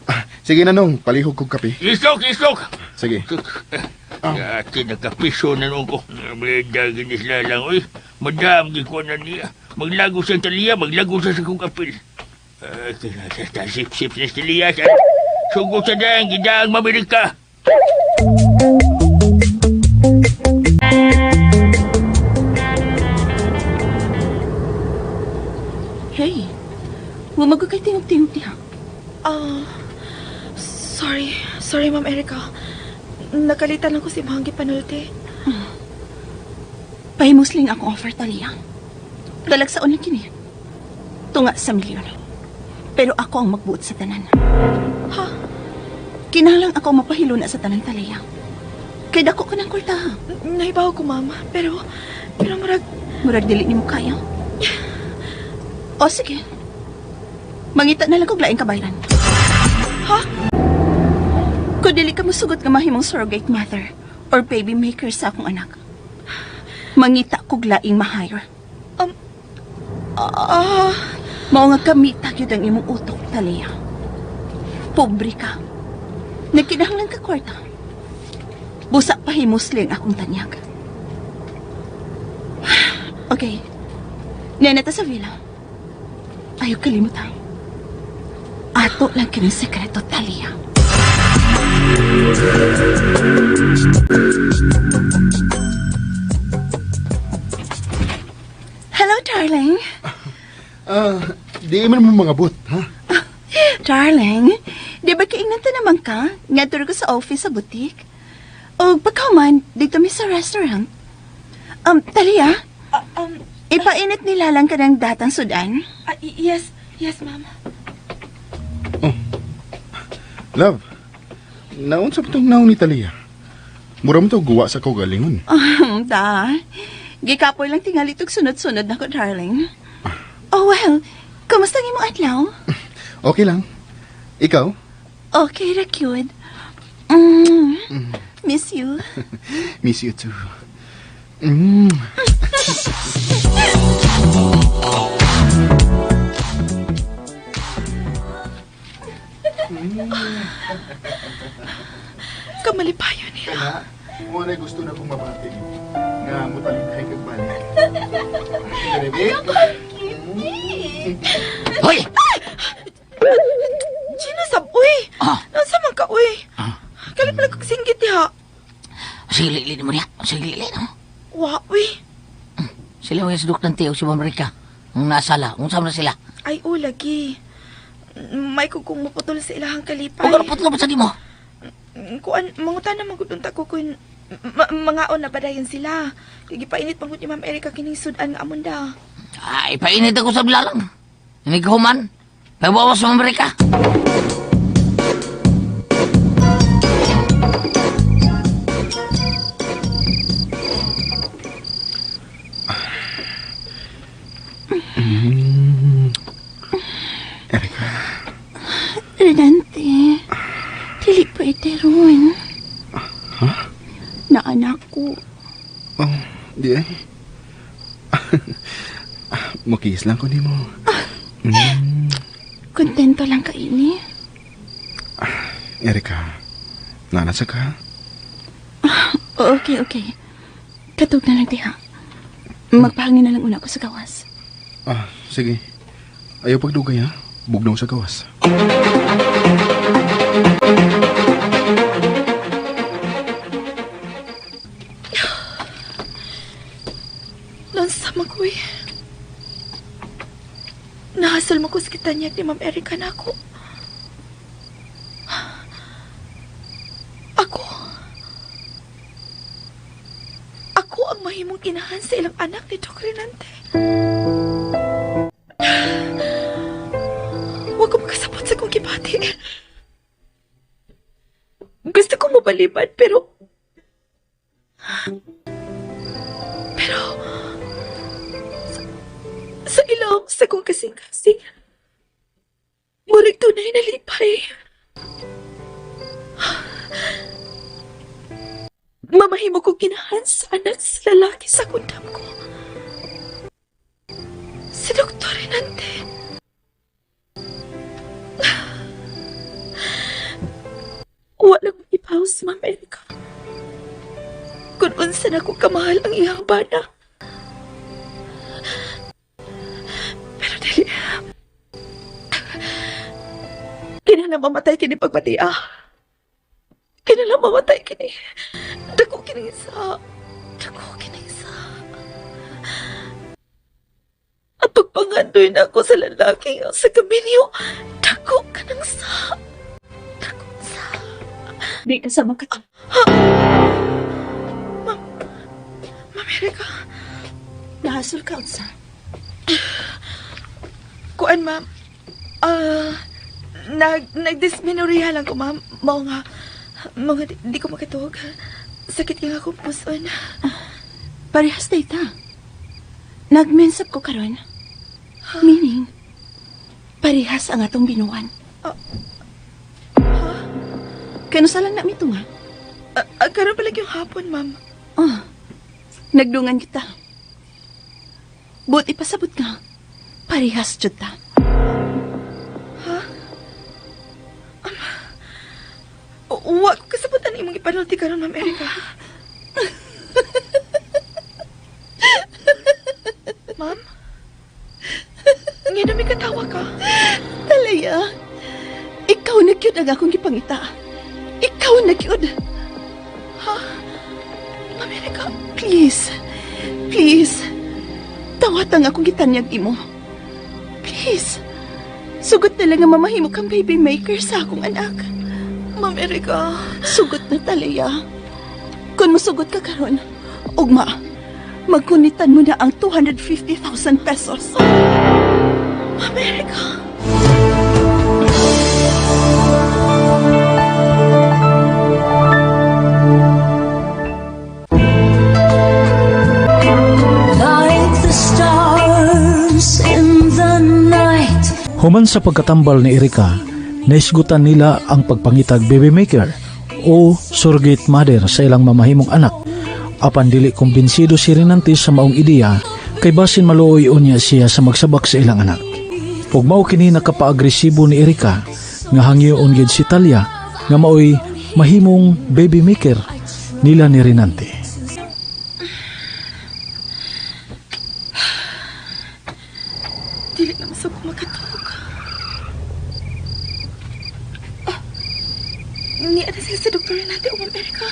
S5: Ah, sige na nong, palihog kog kape.
S10: Yes, Dok, yes, Dok.
S5: Sige.
S10: Dati nagkapiso na noon ko. Brenda, gini sila lang, oy. Madam, gikuha na niya. Maglago sa taliya, maglago sa kong kapil. Ah, sip-sip na taliya. Sugo sa dang, gidaang Amerika.
S8: Hey, wa kay tingog-tingog diha.
S4: Ah, sorry. Sorry, Ma'am Erica. Nakalitan lang ko si Mahanggi Panulte.
S8: Pahimusling akong offer, Talia. Dalagsaon lang kini. Tunga sa milyon. Pero ako ang magbuot sa tanan.
S4: Ha?
S8: Kinahanglan ako ang mapahilo na sa tanan, Talia. Kay dako ka ng kwarta.
S4: Nahibaw ko, ma'am. Pero, pero murag,
S8: Murag dili nimo kaya. O sige. Mangita na lang kog laing kabayran.
S4: Ha?
S8: Kung dili ka musugot nga mahimong surrogate mother or baby maker sa akong anak. Mangita kog laing ma-hire.
S4: Ah,
S8: Mao nga kamita gyud ang imong utok, Talia. Pobre ka. Nagkinahanglan ka kwarta. Busa pahimusling akong tanyag. Okay. Nena ta sa villa. Ayaw kalimutan. Ato lang kining sekreto, Talia. Hello, darling.
S5: Ah, di man mo mga but, ha?
S8: Darling, di ba kaingnan ta naman ka? Nga ko sa office sa boutique. O pagkaman, dito mi sa restaurant. Talia, ipainit nila lang ka ng datang sudan.
S4: Yes, yes, ma'am.
S5: Love, naunsa pa tong naon ni Talia? Mura mo to guwa sa kaugalingon.
S8: Da. Gikapoy lang tingali tog sunod-sunod na ko, darling. Oh, well, kumusta ang imong adlaw?
S5: Okay lang. Ikaw?
S8: Okay ra, cute. Miss you.
S5: Miss you too. Mm.
S4: Kamalipayo niya.
S5: Kaya, mo na gusto na kong mabati. Nga mo talinghay kag balik. Sige,
S6: Hoy!
S4: Gina, sab, uy!
S6: Ah.
S4: Nasa man ka, uy? Kalit pala kog singgit diha.
S6: Sige, lili mo niya. Sige, lili, no?
S4: Wa, uy.
S6: Sila yung si Dok Dante o si Ma'am Rica. Ang nasala. Kung saan na sila.
S4: Ay, o, lagi. May kung maputol sa ilahang kalipay.
S6: Kung ano putol pa sa di mo?
S4: Kuan, mangutan na magudunta ko kun mangaon na padayon sila. Kay gipainit pangud ni Ma'am Erika kining sudan nga amunda.
S6: Ay, painit ako sa bilalang. Hindi ko human. Pagbawas sa Ma'am Rica.
S5: Erika.
S8: Renante, dili pwede ron.
S5: Ha?
S8: Naanak ko.
S5: Oh, di ay. Mukis lang ko nimo. Mm.
S8: Kontento lang ka ini.
S5: Erika, nanasa ka?
S8: Okay, okay. Katog na lang diha. Magpahangin na lang una ko sa gawas.
S5: Ah, sige. Ayaw pagdugay ha. Bugnaw sa gawas.
S4: Naunsa man ko eh. Nahasol mo ko sa kitanyag ni Ma'am Erika na ako. Ako. Ako ang mahimong inahan sa ilang anak ni Doc Renante. Huwag ko makasabot sa kong gibati. Gusto ko mabalibad, pero sa ilong sa kong kasing-kasing, murag tunay na lipay. Mamahimo ko ginahan sa anak sa lalaki sa kundam ko. Si Dr. Renante. Walang ipaw si Ma'am Erika. Kung unsa na ko kamahal ang iyang bana. Pero dili. Kinahanglan mamatay kini pagpati ah. Kinahanglan mamatay kini. Dako kini isa. Dako kini isa. At pagpangandoy na ako sa lalaki sa kaminyo, dako ka ng sa. Dako sa.
S2: Di ka sa makata.
S4: Ma'am Erika.
S2: Nahasol ka, unsa?
S4: Kuan, ma'am. Nagdisminoria lang ko, ma'am. Mao nga, mga di ko makatuog. Sakit nga akong puson.
S8: Parehas na ita. Nagmensap ko karon. Meaning, parehas ang atong binuan. Kano sa lang na mito nga?
S4: Karon pala yung hapon, ma'am.
S8: Nagdungan kita. Buti pasabot ka. Parehas jud ta.
S4: Ha? Wa ko kasabutan imong ipanulti karon, Ma'am Erika. Ma'am? Nga na may katawa ka.
S8: Talaya, ikaw na gyud ang akong gipangita. Ikaw na gyud.
S4: Ha? Ma'am Erika?
S8: Please, please. Tawat ang akong gitanyag imo. Please. Sugot na lang ang mamahimo kang baby maker sa akong anak.
S4: Ma'am Erika.
S8: Sugot na, Talaya. Kung musugot ka karon, ugma, magkunitan mo na ang 250,000 pesos.
S4: Ma'am Erika.
S11: Like the stars in the night.
S3: Human sa pagkatambal ni Erika, naisgutan nila ang pagpangitag baby maker o surrogate mother sa ilang mamahimong anak. Apan dili kumbinsido si Renante sa maong ideya kay basin maluoy unya siya sa magsabak sa ilang anak. Ug mao kini nakapaagresibo ni Erika nga hangyoon gid si Talia nga maoy mahimong baby maker nila ni Renante.
S4: Dili na masab ko makatulog. Niya na sila sa Dr. Renante o Ma'am Erika.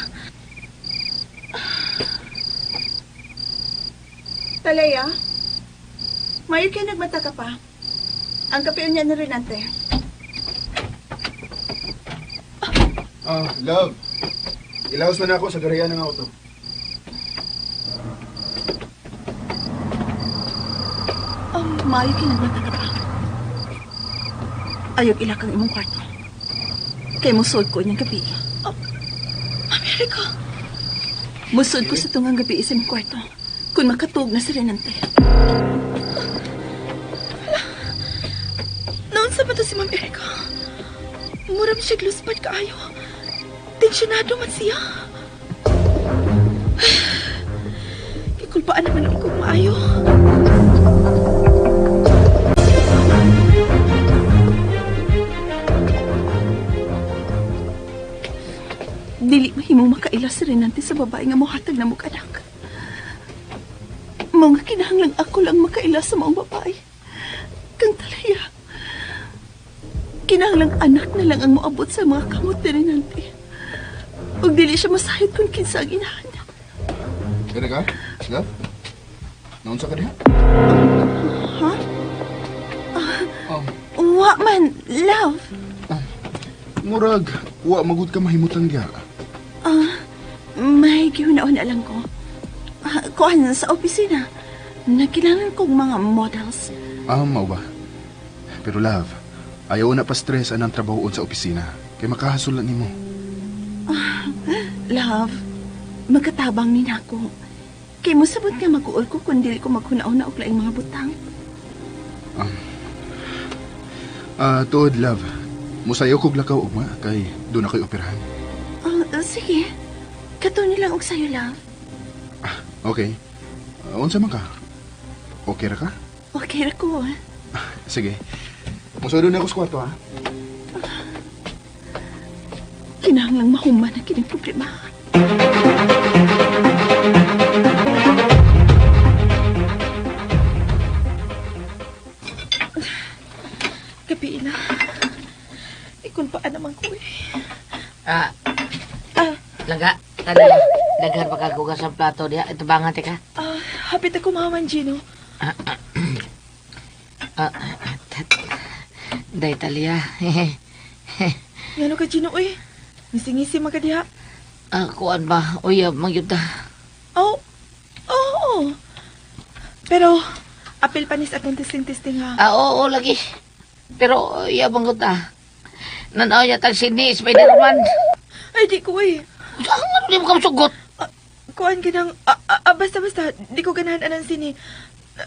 S8: Talaya, mayo kayo nagmata ka pa. Ang kape niya na Renante.
S5: Love. Ilaos man ako sa garayan ng auto.
S8: Mayo kayo nagmata ka pa. Ayog ilak ang imong kwarto. Kay musod ko niyang gabi.
S4: Ma'am Erika.
S8: Musod ko sa tungang gabi sa imong kwarto. Kung makatug na si Renante.
S4: Naunsa ba to si Ma'am Erika? Murag siya gluspad kaayo. Tensyonado man siya. Gikulpaan naman ako maayo.
S8: Dili mahimong makaila si Renante sa babae nga mohatag na mong anak. Mga kinahanglang ako lang makaila sa maong babae. Kang Talaya. Kinahanglang anak na lang ang moabot sa mga kamot ni Renante. Ug dili siya masahid kung kinsa ang inahan.
S5: Erika? Love? Naunsa ka diha?
S4: Ha? Wa man, love.
S5: Murag, wa magud ka mahimutang diha.
S4: May gihuna-una lang ko. Kuan sa opisina. Nagkinahanglan kog mga models.
S5: Ah, mao ba? Pero love, ayaw na pa stress anang trabahoon sa opisina. Kay makahasol na nimo.
S4: Love, magkatabang ni nako. Kay mosabot nga mag-uol ko kung dili ko maghuna-una og laing mga butang.
S5: Tuod love. Musayo kog lakaw ugma kay doon ako'y operahan.
S4: Sige. Kato nilang og sayo, love.
S5: Okay. Unsa man ka? Okay ra ka?
S4: Okay ra ko.
S5: Sige. Musuod na ako sa kwarto, ha?
S4: Kinahanglang mahuman ang kining problema. Gabi na. Ikon pa naman ko eh.
S6: Langga, Talia. Daghan pa kag hugas ang plato diha. Ito bangan tika.
S4: Hapit ako maman, Gino.
S6: Day, Talia.
S4: Ngano ka, Gino, uy? Ngising-ngisi man ka diha.
S6: Kuan ba? Uyab, magyud ta.
S4: Oh, oo. Pero, apil pa nis atong testing-testing ha.
S6: Oo, lagi. Pero, uyab ang ta. Nanaw niya tag sini, Spider-Man.
S4: Ay, di ko eh.
S6: Ano di mo ka sugot?
S4: Kuan ka ng, basta, di ko ganahan anang sini.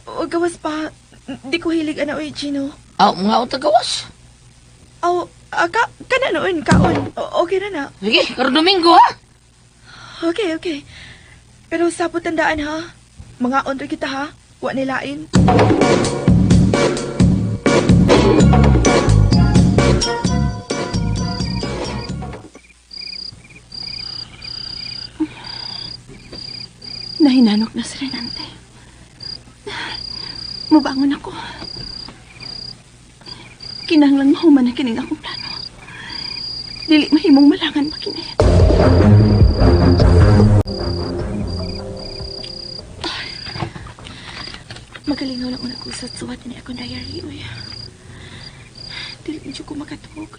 S4: O gawas pa, di ko hilig ana oy, Gino.
S6: Mga utang gawas.
S4: Aw, kana noon, kaon. Okay na na.
S6: Sige, karon Domingo ha.
S4: Okay. Pero sapot tandaan ha. Mga on kita ha. Wa nilain. Nahinanok na si Renante. Mubangon ako. Kinahanglang mahuman na kining akong plano. Dili mahimong malangan pa kini. Magalingaw lang una ko sa suwat ni akong diary. Uy. Dili medyo ko makatug.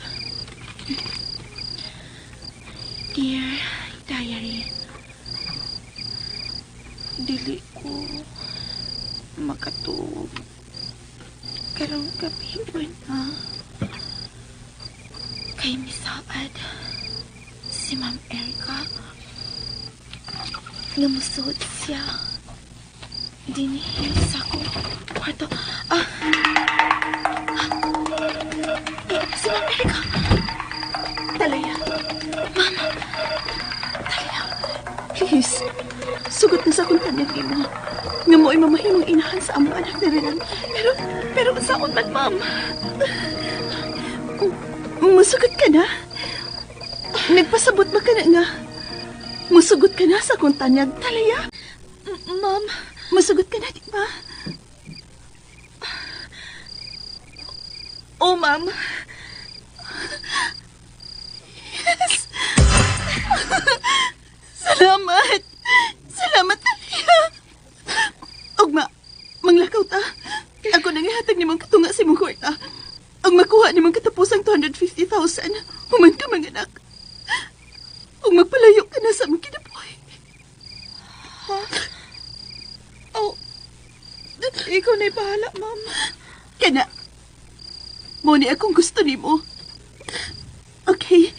S4: Dear diary, dili ko makatug. Karong gabi na. Kay misaad si Ma'am Erica nga musuot siya dinhi sa akong kwarto. Si Ma'am Erica. Talaya. Ma'am. Talaya. Please. Sugot na sa akong tanyag nimo. Nga mo'y mamahimong inahan sa among anak ni Renan. Pero unsaon man, ma'am? Musugot ka na? Nagpasabot ba ka na nga? Musugot ka na sa akong tanyag, Talaya? Ma'am, musugot ka na, di ba? Oh, ma'am. Yes. Salamat. Salamat, Talia. Ugma, manglakaw ta. Ako nang ihatag nimong katunga sa imong kwarta. Ang makuha nimong katapusang 250,000. Human ka, mga anak. Ug magpalayo ka na sa among kinabuhi. Ha? Oh, ikaw na'y bahala, ma'am. Kana, mo ni akong gusto nimo. Okay,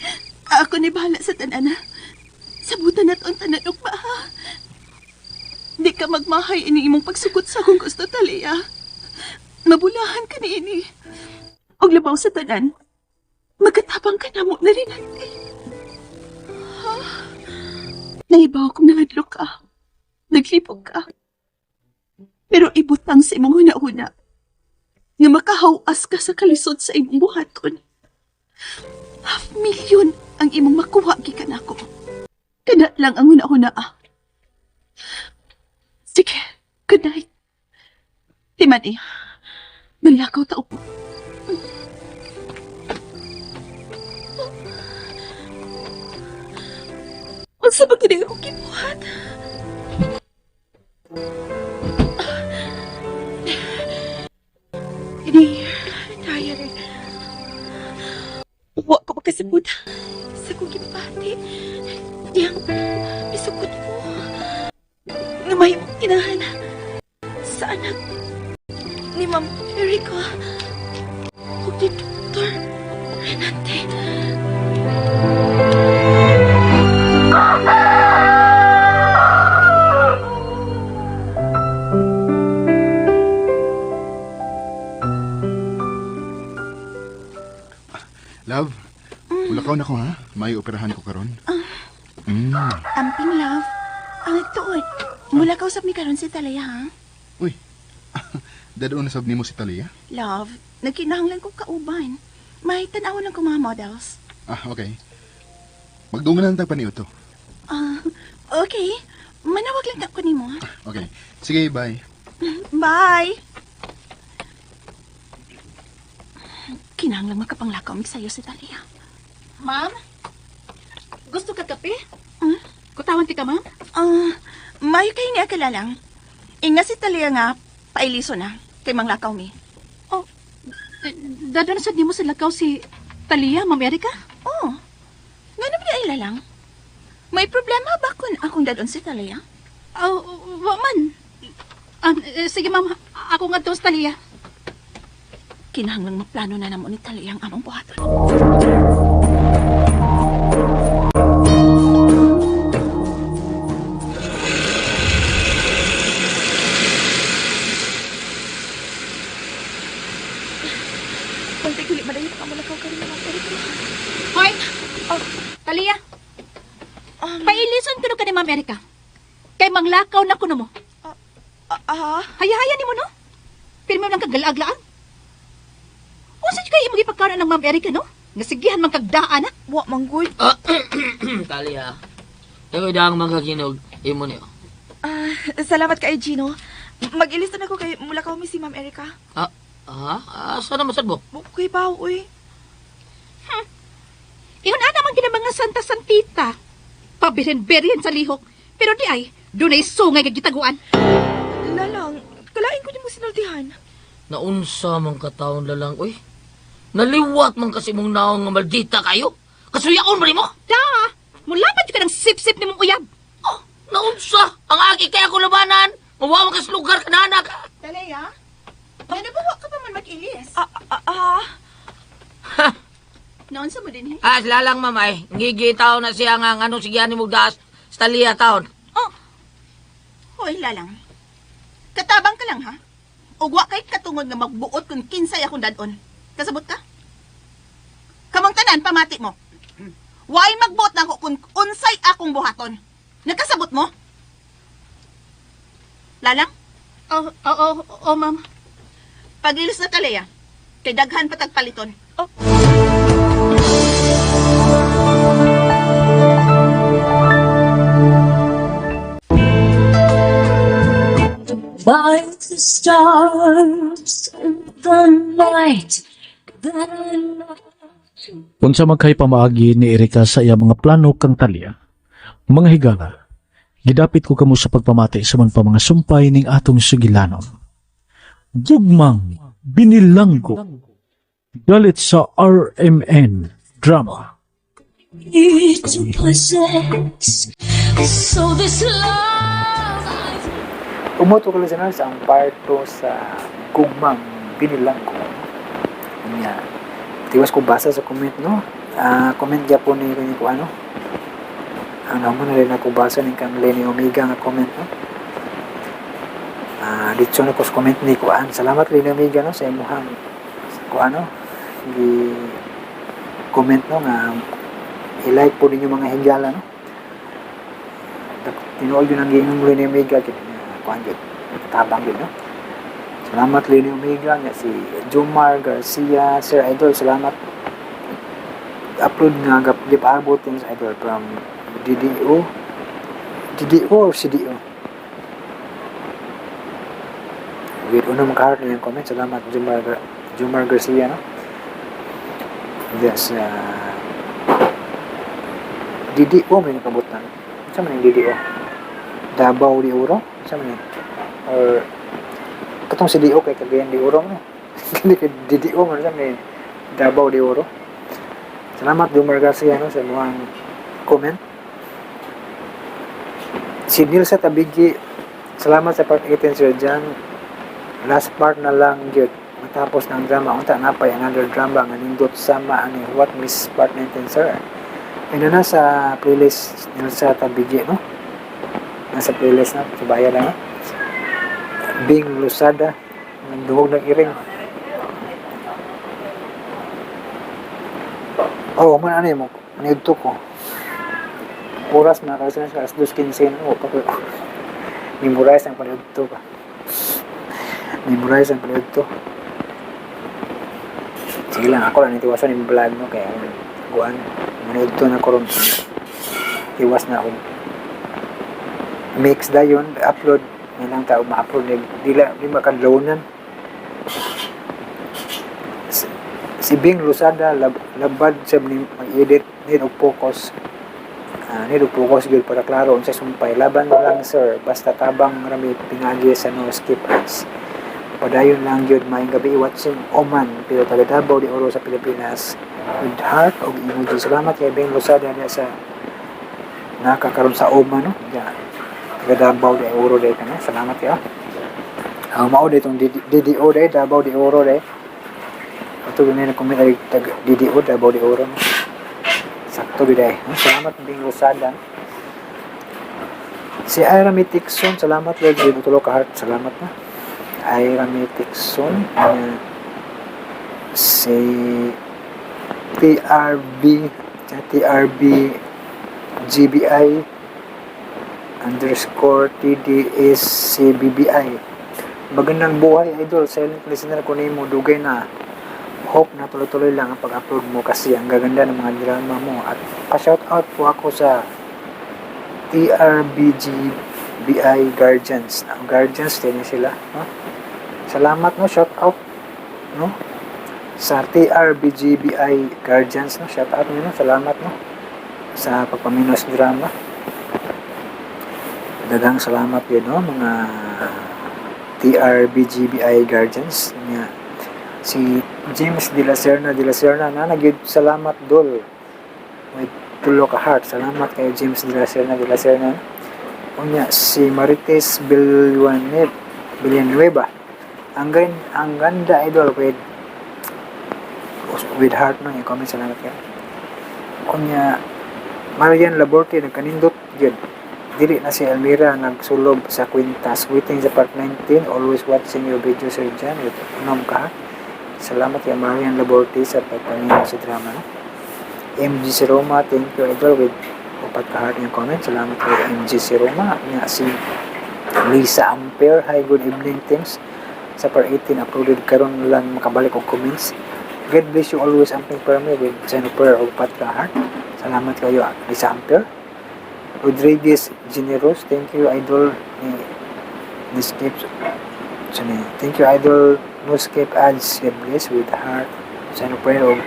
S4: ako na'y bahala sa tanan, ha? Sabutan na ang tanan, ugma, ha? Di ka magmahay ini imong pagsugot sa akong gusto, Talia. Mabulahan ka ni ini. Og labaw sa tanan, magkatabang ka na mo na rin, ante. Ha? Naibaw kong nahadlok ka. Naglipog ka. Pero ibutang sa imong huna-huna nga makahawas ka sa kalisod sa imong buhaton. 500,000 ang imong makuha gikan ako. Kana lang ang huna-huna, ah. Sige, good night. Timani, manlakaw ta upo. Unsa ba kini akong gibuhat? Kasabot sa kong gipati. Diyang misukot ko. Nga mahimong inahan sa anak ni Ma'am Erika ug ni Dr. Renante.
S5: Love, mulakaw na ko ha. May operahan ko karon. Mm.
S4: Amping love. Ang tuod. Mula kausap mi karon si Talaya ha.
S5: Uy. Dadon na sab nimo si Talia?
S4: Love, nagkinahanglan ko kauban. May tan-awon lang ko mga models.
S5: Ah, okay. Magdungan na lang tag paniudto.
S4: Ah, okay. Manawag lang ako nimo.
S5: Okay. Sige, bye.
S4: Bye. Kinahanglan makapanglakaw mig sayo si Talia.
S2: Ma'am? Gusto ka kape? Kutawan ti ka, ma'am?
S4: Ah, mayo kay ni akala lang. Inga si Talia nga, pailiso na, kay manglakaw mi.
S2: Oh, dadon sa di mo sa lakaw si Talia, Ma'am Erika?
S4: Oh, nga naman ay lalang. May problema ba kung akong dadon si Talia?
S2: Oh, wa man. Ah, sige, ma'am. Ako nga to sa Talia.
S4: Kinahanglang maplano na namo ni Talia ang among buhaton. Pwede guli madayon ka malakaw ka rin mga Erika.
S2: Hoy! Oh, Talia. Pailison kuno ka ni Ma'am Erika. Kay manglakaw na kuno mo.
S4: Ah,
S2: Hayahaya ni mo, no? Pirmi lang kagalaaglaan. Unsa jud kay imong gipagkaon ng Ma'am Erika, no? Nga sigihan man kagdaan, ha?
S4: Wa man gud.
S6: Talia. Ikaw dang mga ginog imo niyo.
S4: Ah, salamat kay Gino. Mag-ilis na ako kay mulakaw mi si Ma'am Erika.
S6: Ah, ah, asa na masad mo?
S4: Okay ba, uy?
S2: Ingon ana man gina mga santa santita. Pabirin-birin sa lihok. Pero di ay, dunay sungay nga gitaguan.
S4: Lalang, kalain ko ni mo sinultihan.
S6: Naunsa man kataon lalang, uy. Naliwat man kasi mong naong nga maldita kayo. Kasuyaon ba nimo?
S2: Da! Mulaban jud ka ng sip-sip ni mong uyab.
S6: Oh, naunsa! Ang aki kay ako labanan. Mawa man kas lugar kananak.
S4: Talaya? Ano ba wa ka pa man mag-ilis? Ah, ah, ah. Naunsa mo din, he?
S6: Ah, lalang mamay. Ngigi taon na siya nga anong sigyan ni mong daas sa Talia taon.
S4: Oh. Hoy, lalang. Katabang ka lang, ha? Ugwa kay katungod nga magbuot kung kinsay akong dadon. Kasabot ka? Kamong tanan, pamati mo. Why magbuot na ako kung unsay akong buhaton? Nakasabot mo? Lalang?
S2: Oh, oh, oh, oh, ma'am.
S4: Paglilis na talaya, kay daghan patagpaliton. Oh.
S11: By the stars in the night, the night.
S3: Unsa man kay pamaagi ni Erika sa iya mga plano kang Talia. Mga higala, gidapit ko kamo sa pagpamati sa man pa mga sumpay ning atong sugilanon. Gugmang binilanggo galit sa RMN drama.
S11: To possess. So this love I've
S1: Umuto ka listeners ang part 2 sa Gugmang Binilanggo. Nya. Tiwas ko basa sa comment no. Ah, comment gyapon ni kani ko ano. Ang namo na rin ako basa ni kang Lenny Omega nga comment no. Ah, dito na ko sa comment ni kuan. Salamat Lenny Omega no sa imuhang sa kuan no. Gi comment no nga i-like po ninyo mga higala no. Tinuod yun ang giingong Lenny Omega gid nga kuan gid. Tabang gid no. Salamat Lenny Omega nga si Jomar Garcia, Sir Idol, salamat. Upload nga gipaabot din sa Idol from DDO. DDO or CDO? Wait, uno makaharap niya yung comment. Salamat Jomar Garcia no. Yes, DDO may nakabutan. Sa man yung DDO? Davao de Oro? Sa man yun? Or katong CDO kay Cagayan de Oro no? Hindi kay DDO man sa man yun. Davao de Oro. Salamat, Dumar Garcia, no, sa mga comment. Si Nilsa Tabigi, salamat sa part 18, Sir John. Last part na lang gyud. Matapos ng drama, unta napay another drama nga nindot sama ani. What miss part 19, sir? Ayun na sa playlist, Nilsa Tabigi, no? Nasa playlist na, subaya lang, no? Bing Lusada, nagduhog ng iring. Oh, man ano mo, manidto ko. Oras na kasi sa alas 2:15 na pa ko. Memorize ang panidto pa. Memorize ang panidto. Sige lang, ako lang nitiwasan yung vlog, no, kaya guan manidto na ko ron. Tiwas na ako. Mix dayon, upload nilang tao ma-upload dila di makadlawnan. Si Bing Lusada labad sa ni mag-edit, need og focus. Need og focus gyud para klaro unsa sumpay. Laban lang, sir, basta tabang rami pinagi sa no skip ads. Padayon lang gyud. Maayong gabi, watching Oman pero taga Davao de Oro sa Pilipinas with heart og emoji. Salamat kay Bing Lusada diya sa nakakaroon sa Oman, no, diya taga Davao de Oro day ka, no? Salamat kayo. Ang mao ditong DDO day, Davao de Oro day. Ato gani na comment ay tag DDO Davao de Oro, no? Sakto gyud ay, no? Salamat, Bing Lusada. Si Ira Mitikson, salamat Lord, di tulo ka heart. Salamat na Ira Mitikson. Si TRB TRB GBI_TDSCBBI, magandang buhay, idol. Silent listener ko nimo dugay na. Hope na tuloy-tuloy lang ang pag-upload mo kasi ang gaganda ng mga drama mo at pa-shout out po ako sa TRBGBI Guardians. Ang Guardians din sila, no? Salamat, no, shout out, no, sa TRBGBI Guardians, no? Shout out niyo, no? Salamat, no, sa pagpaminos drama. Daghang salamat yun, no, mga TRBGBI Guardians nga. Si James De La Serna na nagyud, salamat dol with tulo ka heart. Salamat kayo, James De La Serna. Unya si Marites Villanueva, ang ganda, idol, with heart, no, yung comment. Salamat kayo. Unya Marian Laborte, nagkanindot gyud, dili na si Elmira nagsulob sa kwintas. Waiting sa part 19. Always watching your video, Sir John, with unom ka. Salamat kay Marian Laborte sa pagpaminaw sa drama, no? MG si Roma, thank you, idol, with upat ka heart yung comment. Salamat kay MG si Roma. Nga si Lisa Ampere, hi, good evening teams. Sa part 18 uploaded karon lang makabalik og comments. God bless you always, amping permi with Jennifer og upat ka heart. Salamat kayo, Lisa Ampere. Rodriguez Generous, thank you, idol, ni skip so ni thank you, idol, no skip ads, God bless, with heart, sign of prayer og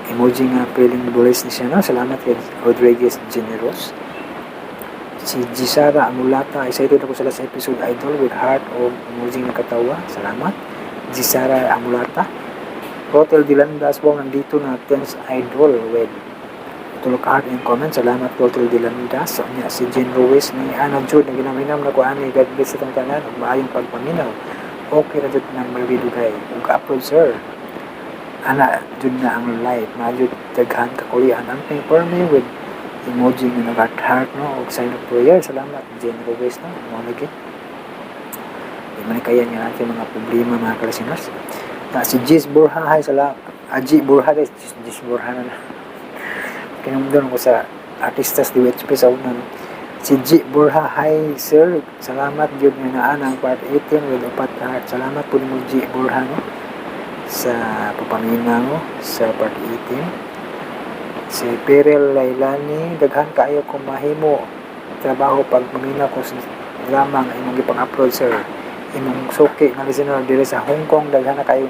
S1: emoji nga feeling blessed ni siya, no? Salamat kay Rodriguez Generous. Si Gisara Amulata, excited ako sa last episode, idol, with heart o emoji nga katawa. Salamat, Gisara Amulata. Rotel Dilandas, wow, nandito na tense, idol, with tulo ka heart and comment. Salamat, Rotel Dilandas. Unya si Jen Ruiz ni Ana Jude, na ginaminam na ko ani. God bless sa itong tanan ug maayong pagpaminaw. Okay na jud nang malvidugay ug upload, sir. Ana jud na ang live na jud daghan kakulian ang for me with emoji nga nag heart, no, ug sign of prayer. Salamat, Jen Ruiz, no? Mo lagi di man kaya nga natin mga problema, mga kalisiners na. Si Jis Borja, hi, salamat Aji Borja guys. Jis, Jis Borja na na kinumdon ko sa artistas DWHP sa unang. Si G Borja, hi sir, salamat gyud nga naa ang part 18 with upat ka heart. Salamat po nimo, G Borja, no, sa papaminaw sa part 18. Si Perel Lailani, daghan kaayo kung mahimo trabaho pag maminaw ko sa drama nga imong gipang-upload, sir. Imong suki nga listener diri sa Hong Kong. Daghan na kayo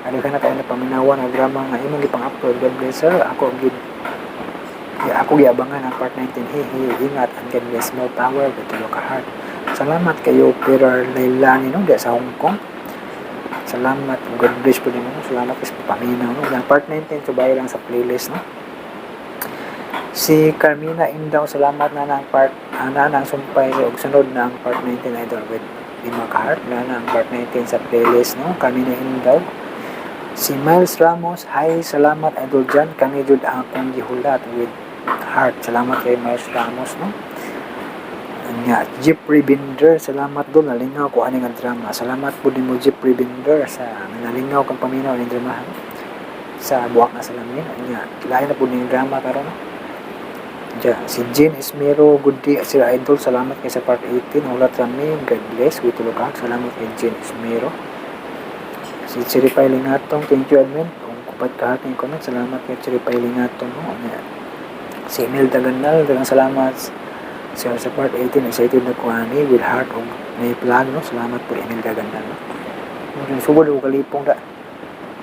S1: na paminawan nga drama nga imong gipang-upload. God bless, sir. Ako gid ya, ako giabangan ang part 19. Hihi, ingat and God bless, more power with tulo ka heart. Salamat kayo, Perel Lailani, no, diya sa Hong Kong. Salamat. God bless po nimo. Salamat sa paminaw, no? Ang part 19 subay lang sa playlist, no? Si Carmina Indaw, salamat na ng part ana ng sumpay ug sunod na ang part 19, idol, with lima ka heart na ang part 19 sa playlist, no? Carmina Indaw. Si Miles Ramos, hi, salamat, idol Jan, kani jud ang akong gihulat, with heart. Salamat kay Miles Ramos, no? Nya, Jeffrey Binder, salamat dol, nalingaw ko ani nga drama. Salamat po nimo, Jeffrey Binder, sa nalingaw kang paminaw ning drama sa Buwak na Salamin. Nya, lain na po ning drama karon, no? Diya, si Jean Esmero, good day, Sir Idol, salamat kay sa part 18, hulat rami, God bless, with tulo ka. Salamat kay Jean Esmero. Si Chiripay Lingatong, thank you, admin. Kung kupat ka ating comment, salamat kay Chiripay Lingatong, no? Nya, si Emil Daganal, dagang salamat, sir, sa part 18, excited na ko ani with heart og may plug, no? Salamat po, Emil Daganal, no? Yung subod og kalipong da.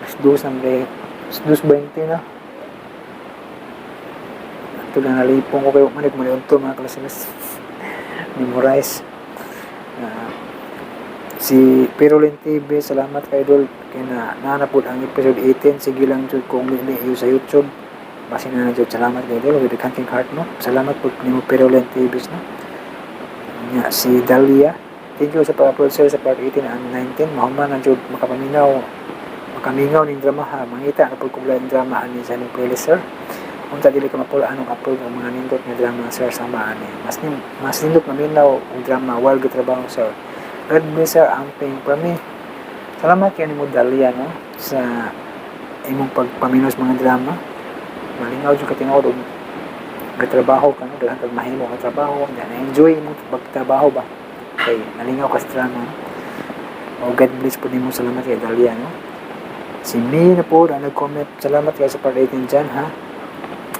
S1: Alas 2 na may, 2:20 na. Ito na nalipong ko kayo manig maliunto mga kalasinas. Memorize. Si Perolin TV, salamat kay Idol. Kaya na naanapod ang episode 18. Sige lang jud kung lili sa YouTube. Basin na na jud. Salamat kay Idol with the counting heart, no? Salamat po nimo, Perolin TV, no? Nya, si Dalia. Thank you sa pag-upload, sir, sa part 18 and 19. Mahuman na jud makapaminaw makamingaw ning drama ha. Mangita na pud kung laing drama ani sa imong playlist, sir. Unta dili ka mapula anong upload ng mga nindot nga drama, sir, sama ani. Mas nindot maminaw og drama while gatrabaho, sir. God bless, sir, amping prami. Salamat kay nimo, Dalia, no, sa imong pagpaminaw sa mga drama. Malingaw jud ka tinuod og gatrabaho ka, no, daghan kag mahimo nga trabaho, na enjoy imong pagtrabaho ba. Kay nalingaw ka sa drama, no? O God bless po nimo, salamat kay Dalia, no. Si May na po na nag-comment, salamat kayo sa part 18 dyan, ha.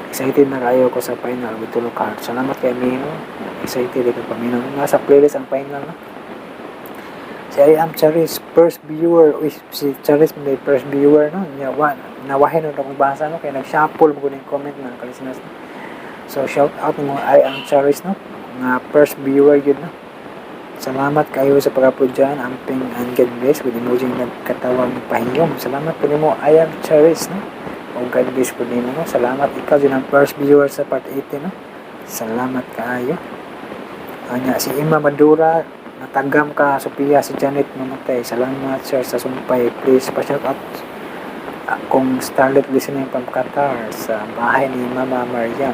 S1: Excited na kayo ko sa final with tulo ka heart. Salamat kay May, no. Excited ka paminaw. Nasa playlist ang final, no. Si I am Charis, first viewer. Uy, si Charis may first viewer, no. Nya, wa, nawahin na akong basa, no. Kaya nag-shuffle mo ko ng comment na kalisinas, no. So, shout out mo I am Charis, no. Nga first viewer yun, no. Salamat kayo sa pag-upload dyan. Amping and God bless with emoji nagkatawang pahiyom. Salamat po nimo, I am Charis, no. O God bless po nimo, no. Salamat, ikaw din ang first viewer sa part 18, no. Salamat kaayo. Anya, si Emma Madura, natagam ka, Sophia, si Janet mamatay. Salamat, sir, sa sumpay. Please, pa-shout out akong Starlet listening from Qatar sa bahay ni Mama Mariam.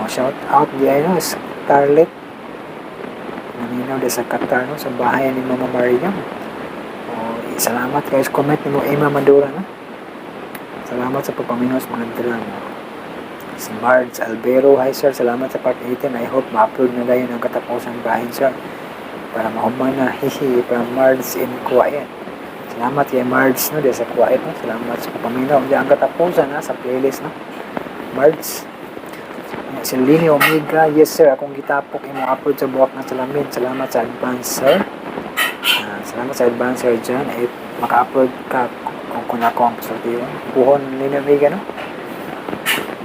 S1: O, shout out di ay, no, Starlet. Naminaw di sa Qatar, no, sa bahay ni Mama Mariam. O, salamat guys, comment nimo, Emma Madura, no. Salamat sa pagpaminaw sa mga drama. Si Marge Albero, hi sir, salamat sa part 18. I hope ma-upload na dayon ang katapusan bahin, sir. Para mahuman na, hihi, from Marge in Kuwait. Salamat kay Marge, no, di sa Kuwait, no. Salamat sa pagpaminaw. Diyan ang katapusan na sa playlist, no. Marge. Si Lini Omega, yes sir, akong gitapok imong upload sa Buwak na Salamin. Salamat sa advance, sir. Salamat sa advance, sir, dyan. Eh, maka-upload ka kung ako ang pasultiyon. Puhon, Lini Omega, no?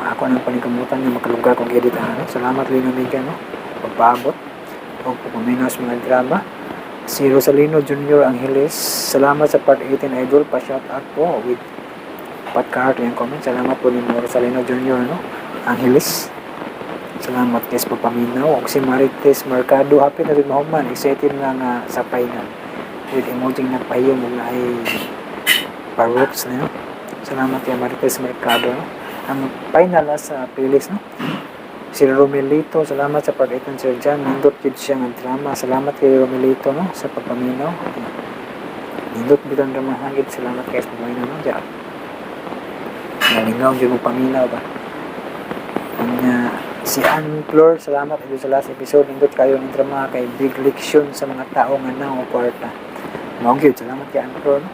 S1: Ako nang paningkamutan nga makalugar kong edit ano. Salamat, Lini Omega, no? Pagpaabot o pagpaminaw sa mga drama. Si Rosalino Junior Angeles, salamat sa part 18, idol, pa shout out po with pat ka heart yung comment. Salamat po ni Rosalino Junior, no? Angeles. Salamat guys pagpaminaw. Og si Marites Mercado, happy na rin mahuman. Excited na nga sa final. With emoji nagpahiyom ug naay parooks na, no? Salamat kay Marites Mercado, no? Ang final na sa playlist, no? Si Romelito, salamat sa part 8 Sir Jan. Nindot yun siya nga drama. Salamat kay Romelito, no? Sa pagpaminaw. Nindot bitang drama hangit. Salamat kay sa pagpaminaw, no? Diyan. Nalingaw dyan mo paminaw ba? Anya, si Ann Flor, salamat ito sa last episode. Nindot kayo ng drama kay big leksyon sa mga tao nga nang kwarta. Mao gyud, salamat kay Ann Flor, no?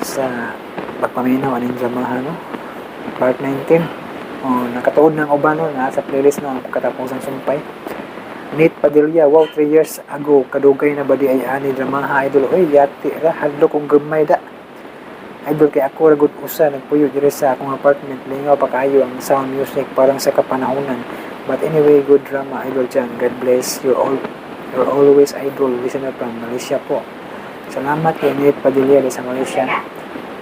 S1: Sa pagpaminaw aning dramahan, no? Part 19. Oh, nakatuod ng uban, no, nasa playlist, no, ang katapusang sumpay. Nate Padilla, wow, 3 years ago, kadugay na ba di ay ani dramaha, idol? Oy, yati ra, hadlok kong gamay da. Idol, kay ako ra gud usa nagpuyo diri sa akong apartment, lingaw pa kaayo ang sound music parang sa kapanahonan. But anyway, good drama, idol Jan. God bless you all. You're always idol listener from Malaysia po. Salamat kay Nate Padilla sa Malaysia.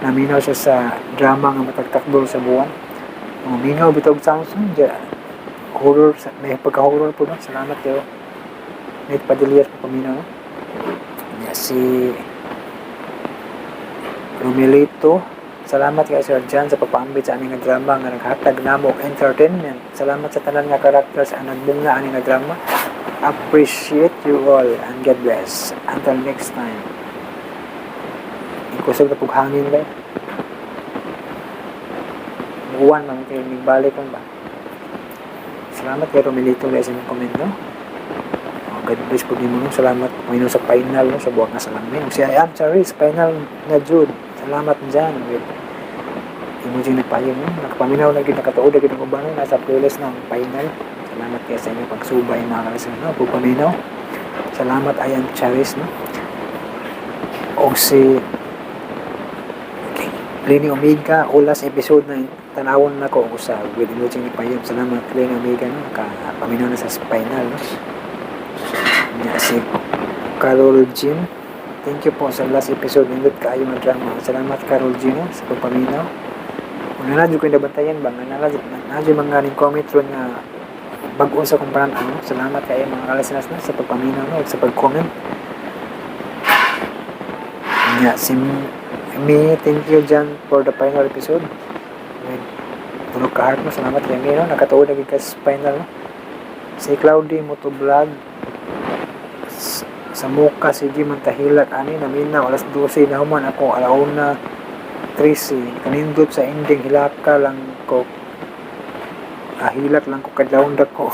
S1: Naminaw siya sa drama nga matagtakdol sa buwan. Minaw bitog Samsung horror, may pagka-horror po, no? Salamat kayo Nate Padilla sa paminaw, no? Yeah, si Romelito, salamat kay Sir John sa papaambit sa aming nga drama nga naghatag namo og entertainment. Salamat sa tanan nga karakter sa nagbunga ani nga drama. Appreciate you all and God bless. Until next time. Ikusog na pug hangin ba? Buwan man kayo balik ba? Salamat kay Romelito guys sa inyong comment, no? Oh, God bless po nimo, no? Salamat po sa final, no? Sa Buwak nga Salamin. Si I am Charis, final na Jude. Salamat dyan. With emoji nagpayong, no? Nakapaminaw na gid, nakatuod na gid ang uban, no? Nasa playlist ng final. Salamat kay sa inyong pagsubay, mga kalisan, no? Pagpaminaw. Salamat I am Charis, no? Og si Lenny Omega, olas episode na tanawon na ko usa with emoji ni Payam. Salamat Lenny Omega, no? Nakapaminaw na sa final, no? Nya si Carol Jean. Thank you po sa last episode. Nindot kaayo nga drama. Salamat Carol Jean, no, sa pagpaminaw. Una na ko nabantayan ba nga na mga ning comment ron nga bag-o sa kong panan, no? Salamat kayo mga kalasinas, no, sa pagpaminaw, no, ug sa pag-comment. Nya si Me, thank you Jan for the final episode. With tulog ka heart mo. Salamat kay Me, no? Nakatuod na gid ka sa final, no? Si Cloudy Motovlog, sa muka sige man tahilak ani naminaw alas 12 na human ako alauna 13. Kanindot sa ending, hilaka lang ko, hilak lang ko kadlawon ko.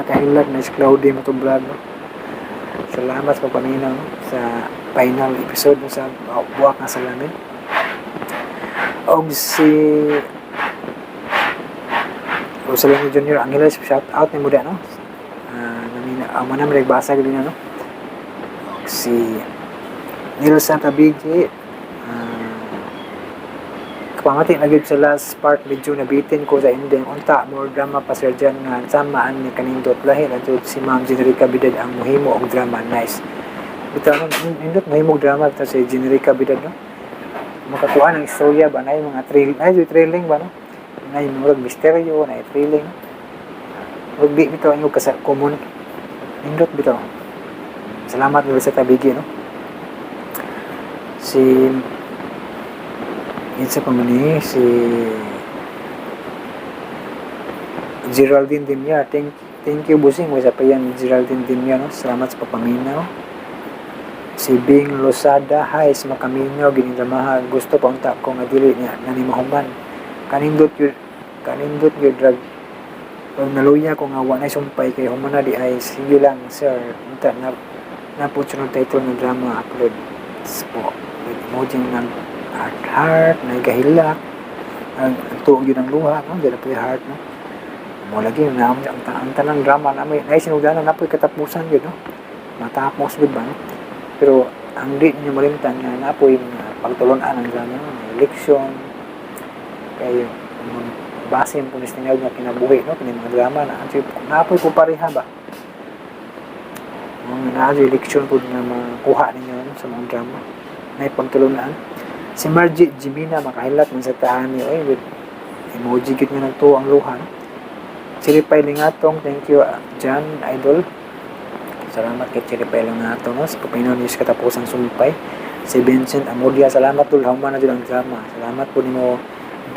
S1: Nakahilak na si Cloudy Motovlog, no? Salamat sa pagpaminaw, no? Sa final episode, no? Sa Buwak nga Salamin. Og si Rosalino Jr. Angeles, shout out ni Muda, no? Namina amo na nagbasa gid no? Og si Nilsa Tabigi, kapamati na gyud sa last part, medyo nabitin ko sa ending. Unta more drama pa sir Jan nga sama ani kanindot. Lahi na jud si Ma'am Generica Bidad ang muhimo og drama, nice. Bitaw no, nindot mahimog drama bitaw si Generica Bidad, no? Makakuha ng istorya ba na mga thrill ay thrilling ba, no? Na murag misteryo na thrilling. Murag di bitaw ang kasa common. Nindot bitaw. Salamat sa Tabigi, no? Si Insa pa man ni si Geraldine Dimya. Thank you busing way sa payan Geraldine Dimya, no? Salamat sa pagpaminaw. Si Bing Losada, hi sa makaminaw gining dramaha. Gusto pa unta ko nga dili niya nani mahuman. Kanindot yun, kanindot yun drag. Pag naluya ko nga wa na sumpay kay human na di ay. Sige lang sir. Unta na naput sunod title ng drama upload po. With emoji ng heart heart, nagahilak. Ang tuog yun ang luha, no? Diyan na po yung heart, no? Mo lagi na ang tanang drama na may naisinugdanan na po katapusan yun, no? Matapos yun ba, no? Pero ang di ninyo malimtan nga na po yung pagtulunan ang drama, no? May leksyon, kay base po ni tinawag nga kinabuhi, no? Kini mga drama na na po ko pareha ba? Mga naa leksyon po nga makuha ninyo, no? Sa mga drama na pagtulunan. Si Margie Jimina, makahilak man sa taan ni oy with emoji gid nga nagtuo ang luha, no? Chiripay Lingatong, thank you Jan Idol. Salamat kay Chiripay Lingatong, no? Sa paminaw niyo sa katapusan sumpay. Si Vincent Amodia, salamat tul human na jud ang drama. Salamat po nimo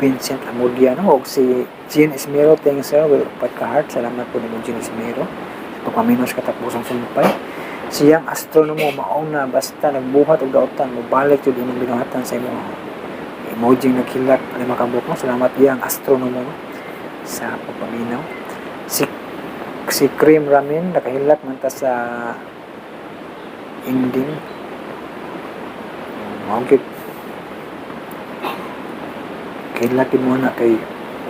S1: Vincent Amodia, no? Og si Jean Esmero, thanks sir with upat ka heart. Salamat po nimo Jean Esmero sa pagpaminaw sa katapusan sumpay. Siyang astronomo, mauna basta nagbuhat og daotan mobalik jud imong binuhatan sa imong emoji naghilak lima ka buok, no? Salamat iyang astronomo, no? Sa pagpaminaw. Si Cream Ramen, nakahilak man ta sa ending. Mao gyud kahilak mo na kay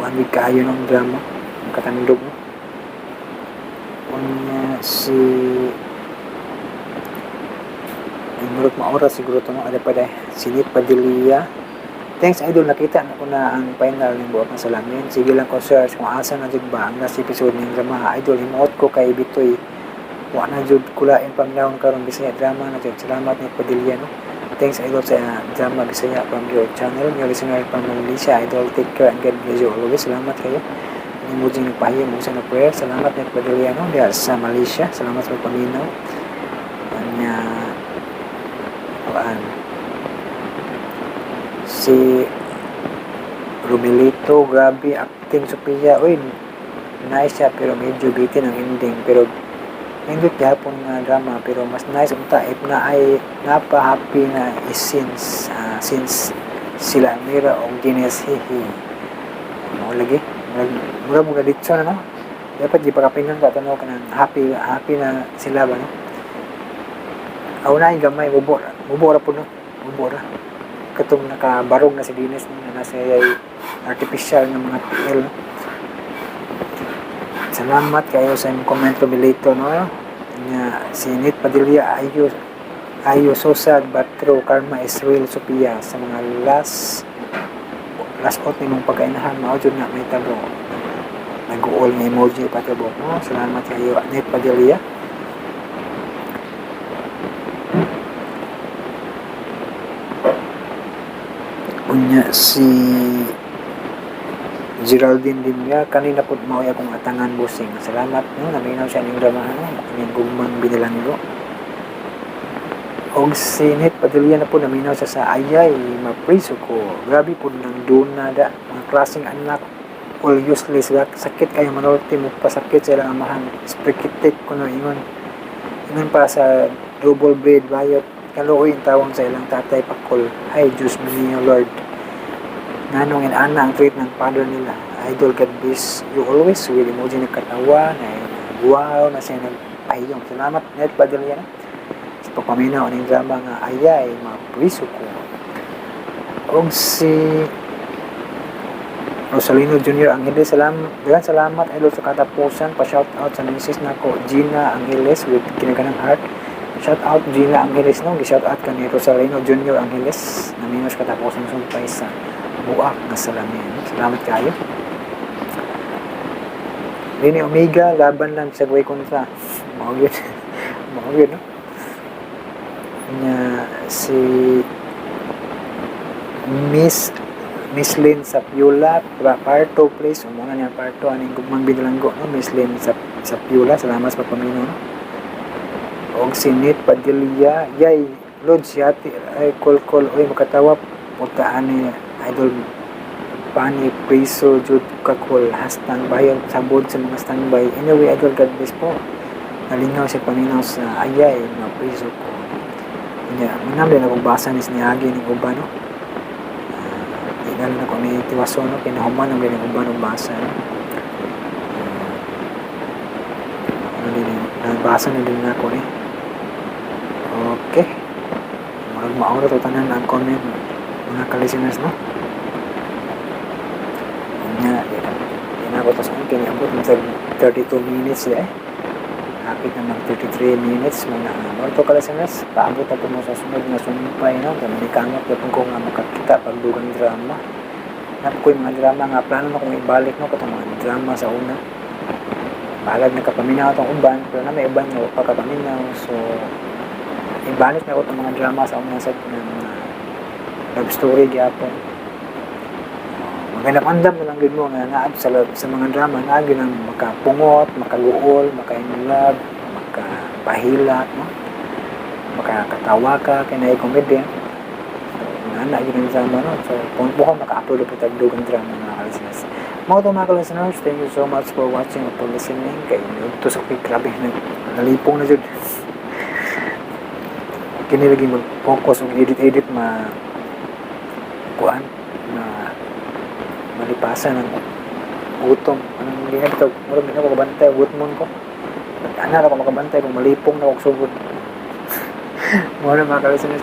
S1: wa gid kaayo ng drama ang katandog, no? Unya si ay murag maora siguro to, no? Ada pa dai si Nit Padilla. Thanks idol, nakita na ko na ang final ng Buwak ng Salamin. Sige lang ko sir, kung asa na jud ba ang last episode ng drama idol, himuot ko kay Bitoy Wa na jud kulain paminawon karon, Bisaya drama na jud. Salamat ni Padilla, no. Thanks, idol, sa drama Bisaya from your channel. Your listener from Malaysia, idol. Take care and God bless you always. Salamat kayo. Ang emoji nagpahimo sa na prayer. Salamat ni Padilla, no, diha sa Malaysia. Salamat sa paminaw. Anya kuan si Romelito, grabe acting Sophia, uy, nice siya pero medyo bitin ang ending, pero nindot gihapon nga drama, pero mas nice unta if na ay napa happy na is since since sila Amira og Guinness, hihi. Mo lagi murag murag mga ditso na, no, dapat gipakapingan ka tanaw kanang happy happy na sila ba, no. Aw na gamay, mubo mubo ra pud, no, mubo ra katong nakabarog na si Guinness na nasa ay artificial ng mga PL, no? Salamat kayo sa imong comment, Romelito, no. Nga si Nit Padilla, ayo ayo, so sad but true, karma is real. Sophia, sa mga last last out nimong pagkainahan, mao jud na may tabo, nag-uol nga emoji patabo, no. Salamat kayo, Nit Padilla. Unya si Geraldine Dimya, kanina po mao'y akong atangan, busing. Salamat, no, naminaw siya ning drama, no, ning Gugmang Binilanggo. Og si Nit Padilla na po, naminaw siya sa Ayay, Mapriso Ko. Grabe po ng duna da, mga klaseng anak, all useless, sakit kayo manulti mo pasakit sa ilang amahan. Sprikitik ko no, ingon. Ingon pa sa double breed, bayot, kaluoy ang tawang sa ilang tatay pakol. Ay, Diyos mio Lord. Nganong inana ang treat ng father nila. Idol, God bless you always with emoji nagkatawa, na wow, na siya nagpahiyong. Salamat, Ned Padilla, sa pagpaminaw ng drama nga Ayay, Mapriso Ko. Og si Rosalino Jr. Angeles, salam, daghang salamat, idol, sa katapusan. Pa-shout out sa misis nako, Gina Angeles, with kinaganang heart. Shout out Gina Angeles, no, gi-shout out ka ni Rosalino Jr. Angeles. Naminaw sa katapusan sumpay sa buak nga salamin. Salamat kayo. Rini Omega, laban lang sa way kontra. Mao gyud. Mao gyud, no? Nya si Miss Miss Lynn Sapiola, part 2 please. Umuna niya part 2 aning Gugmang Binilanggo, no? Miss Lynn Sapiola, salamat sa pagpaminaw, no? Og si Nit Padilla, yay, Lord si ate, ay kol kol, oy makatawa, putaan ni idol pani priso jud kakol hastang bayan sabod sa mga standby. Anyway, idol, God bless po. Nalingaw si paminaw sa Ayay, Mapriso Ko. Nya manam din akong basa ni niagi ning uban, no. Di na lang ako ni tiwason, no, kinahuman ang din uban og basa, no. Ano din nabasa na din ako ni. Okay, murag mao ra to tanan ang comment, mga ka-listeners, no. Nya di na di na ako tas kini abot sa 32 minutes eh. Hapit na mag 33 minutes mo na mo to, ka-listeners. Paabot na po mo sa sunod nga sumpay, no, kay manikamot gyapon ko nga makakita pagdugang drama na ko yung mga drama nga plano na kong ibalik, no, katong mga drama sa una. Bahalag nakapaminaw atong uban, pero na may uban nga wa pa kapaminaw, so ibalik na ko itong mga drama sa una sa ng love story gyapon. Magandam-andam na lang gid mo nga naad sa sa mga drama naa gyud ang makapungot, makaluol, maka in love, makapahilak, no, makakatawa ka kay naay comedy. So ana gyud ang drama, no. So kung buka maka-upload po tag dugang drama, mga ka-listeners. Mao to, mga ka-listeners, thank you so much for watching or for listening kay to sa grabe nalipong na jud kini lagi mag-focus og edit-edit, ma kuan ma malipasan ang gutom. Anong hindi na bitaw, murag di na ko kabantay gutomon ko. Ana ra ko makabantay kung malipong na og sugod. Mao na, mga ka-listeners.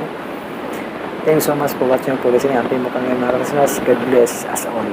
S1: Thank you so much for watching, for listening. Amping mo kami, mga ka-listeners. God bless us all.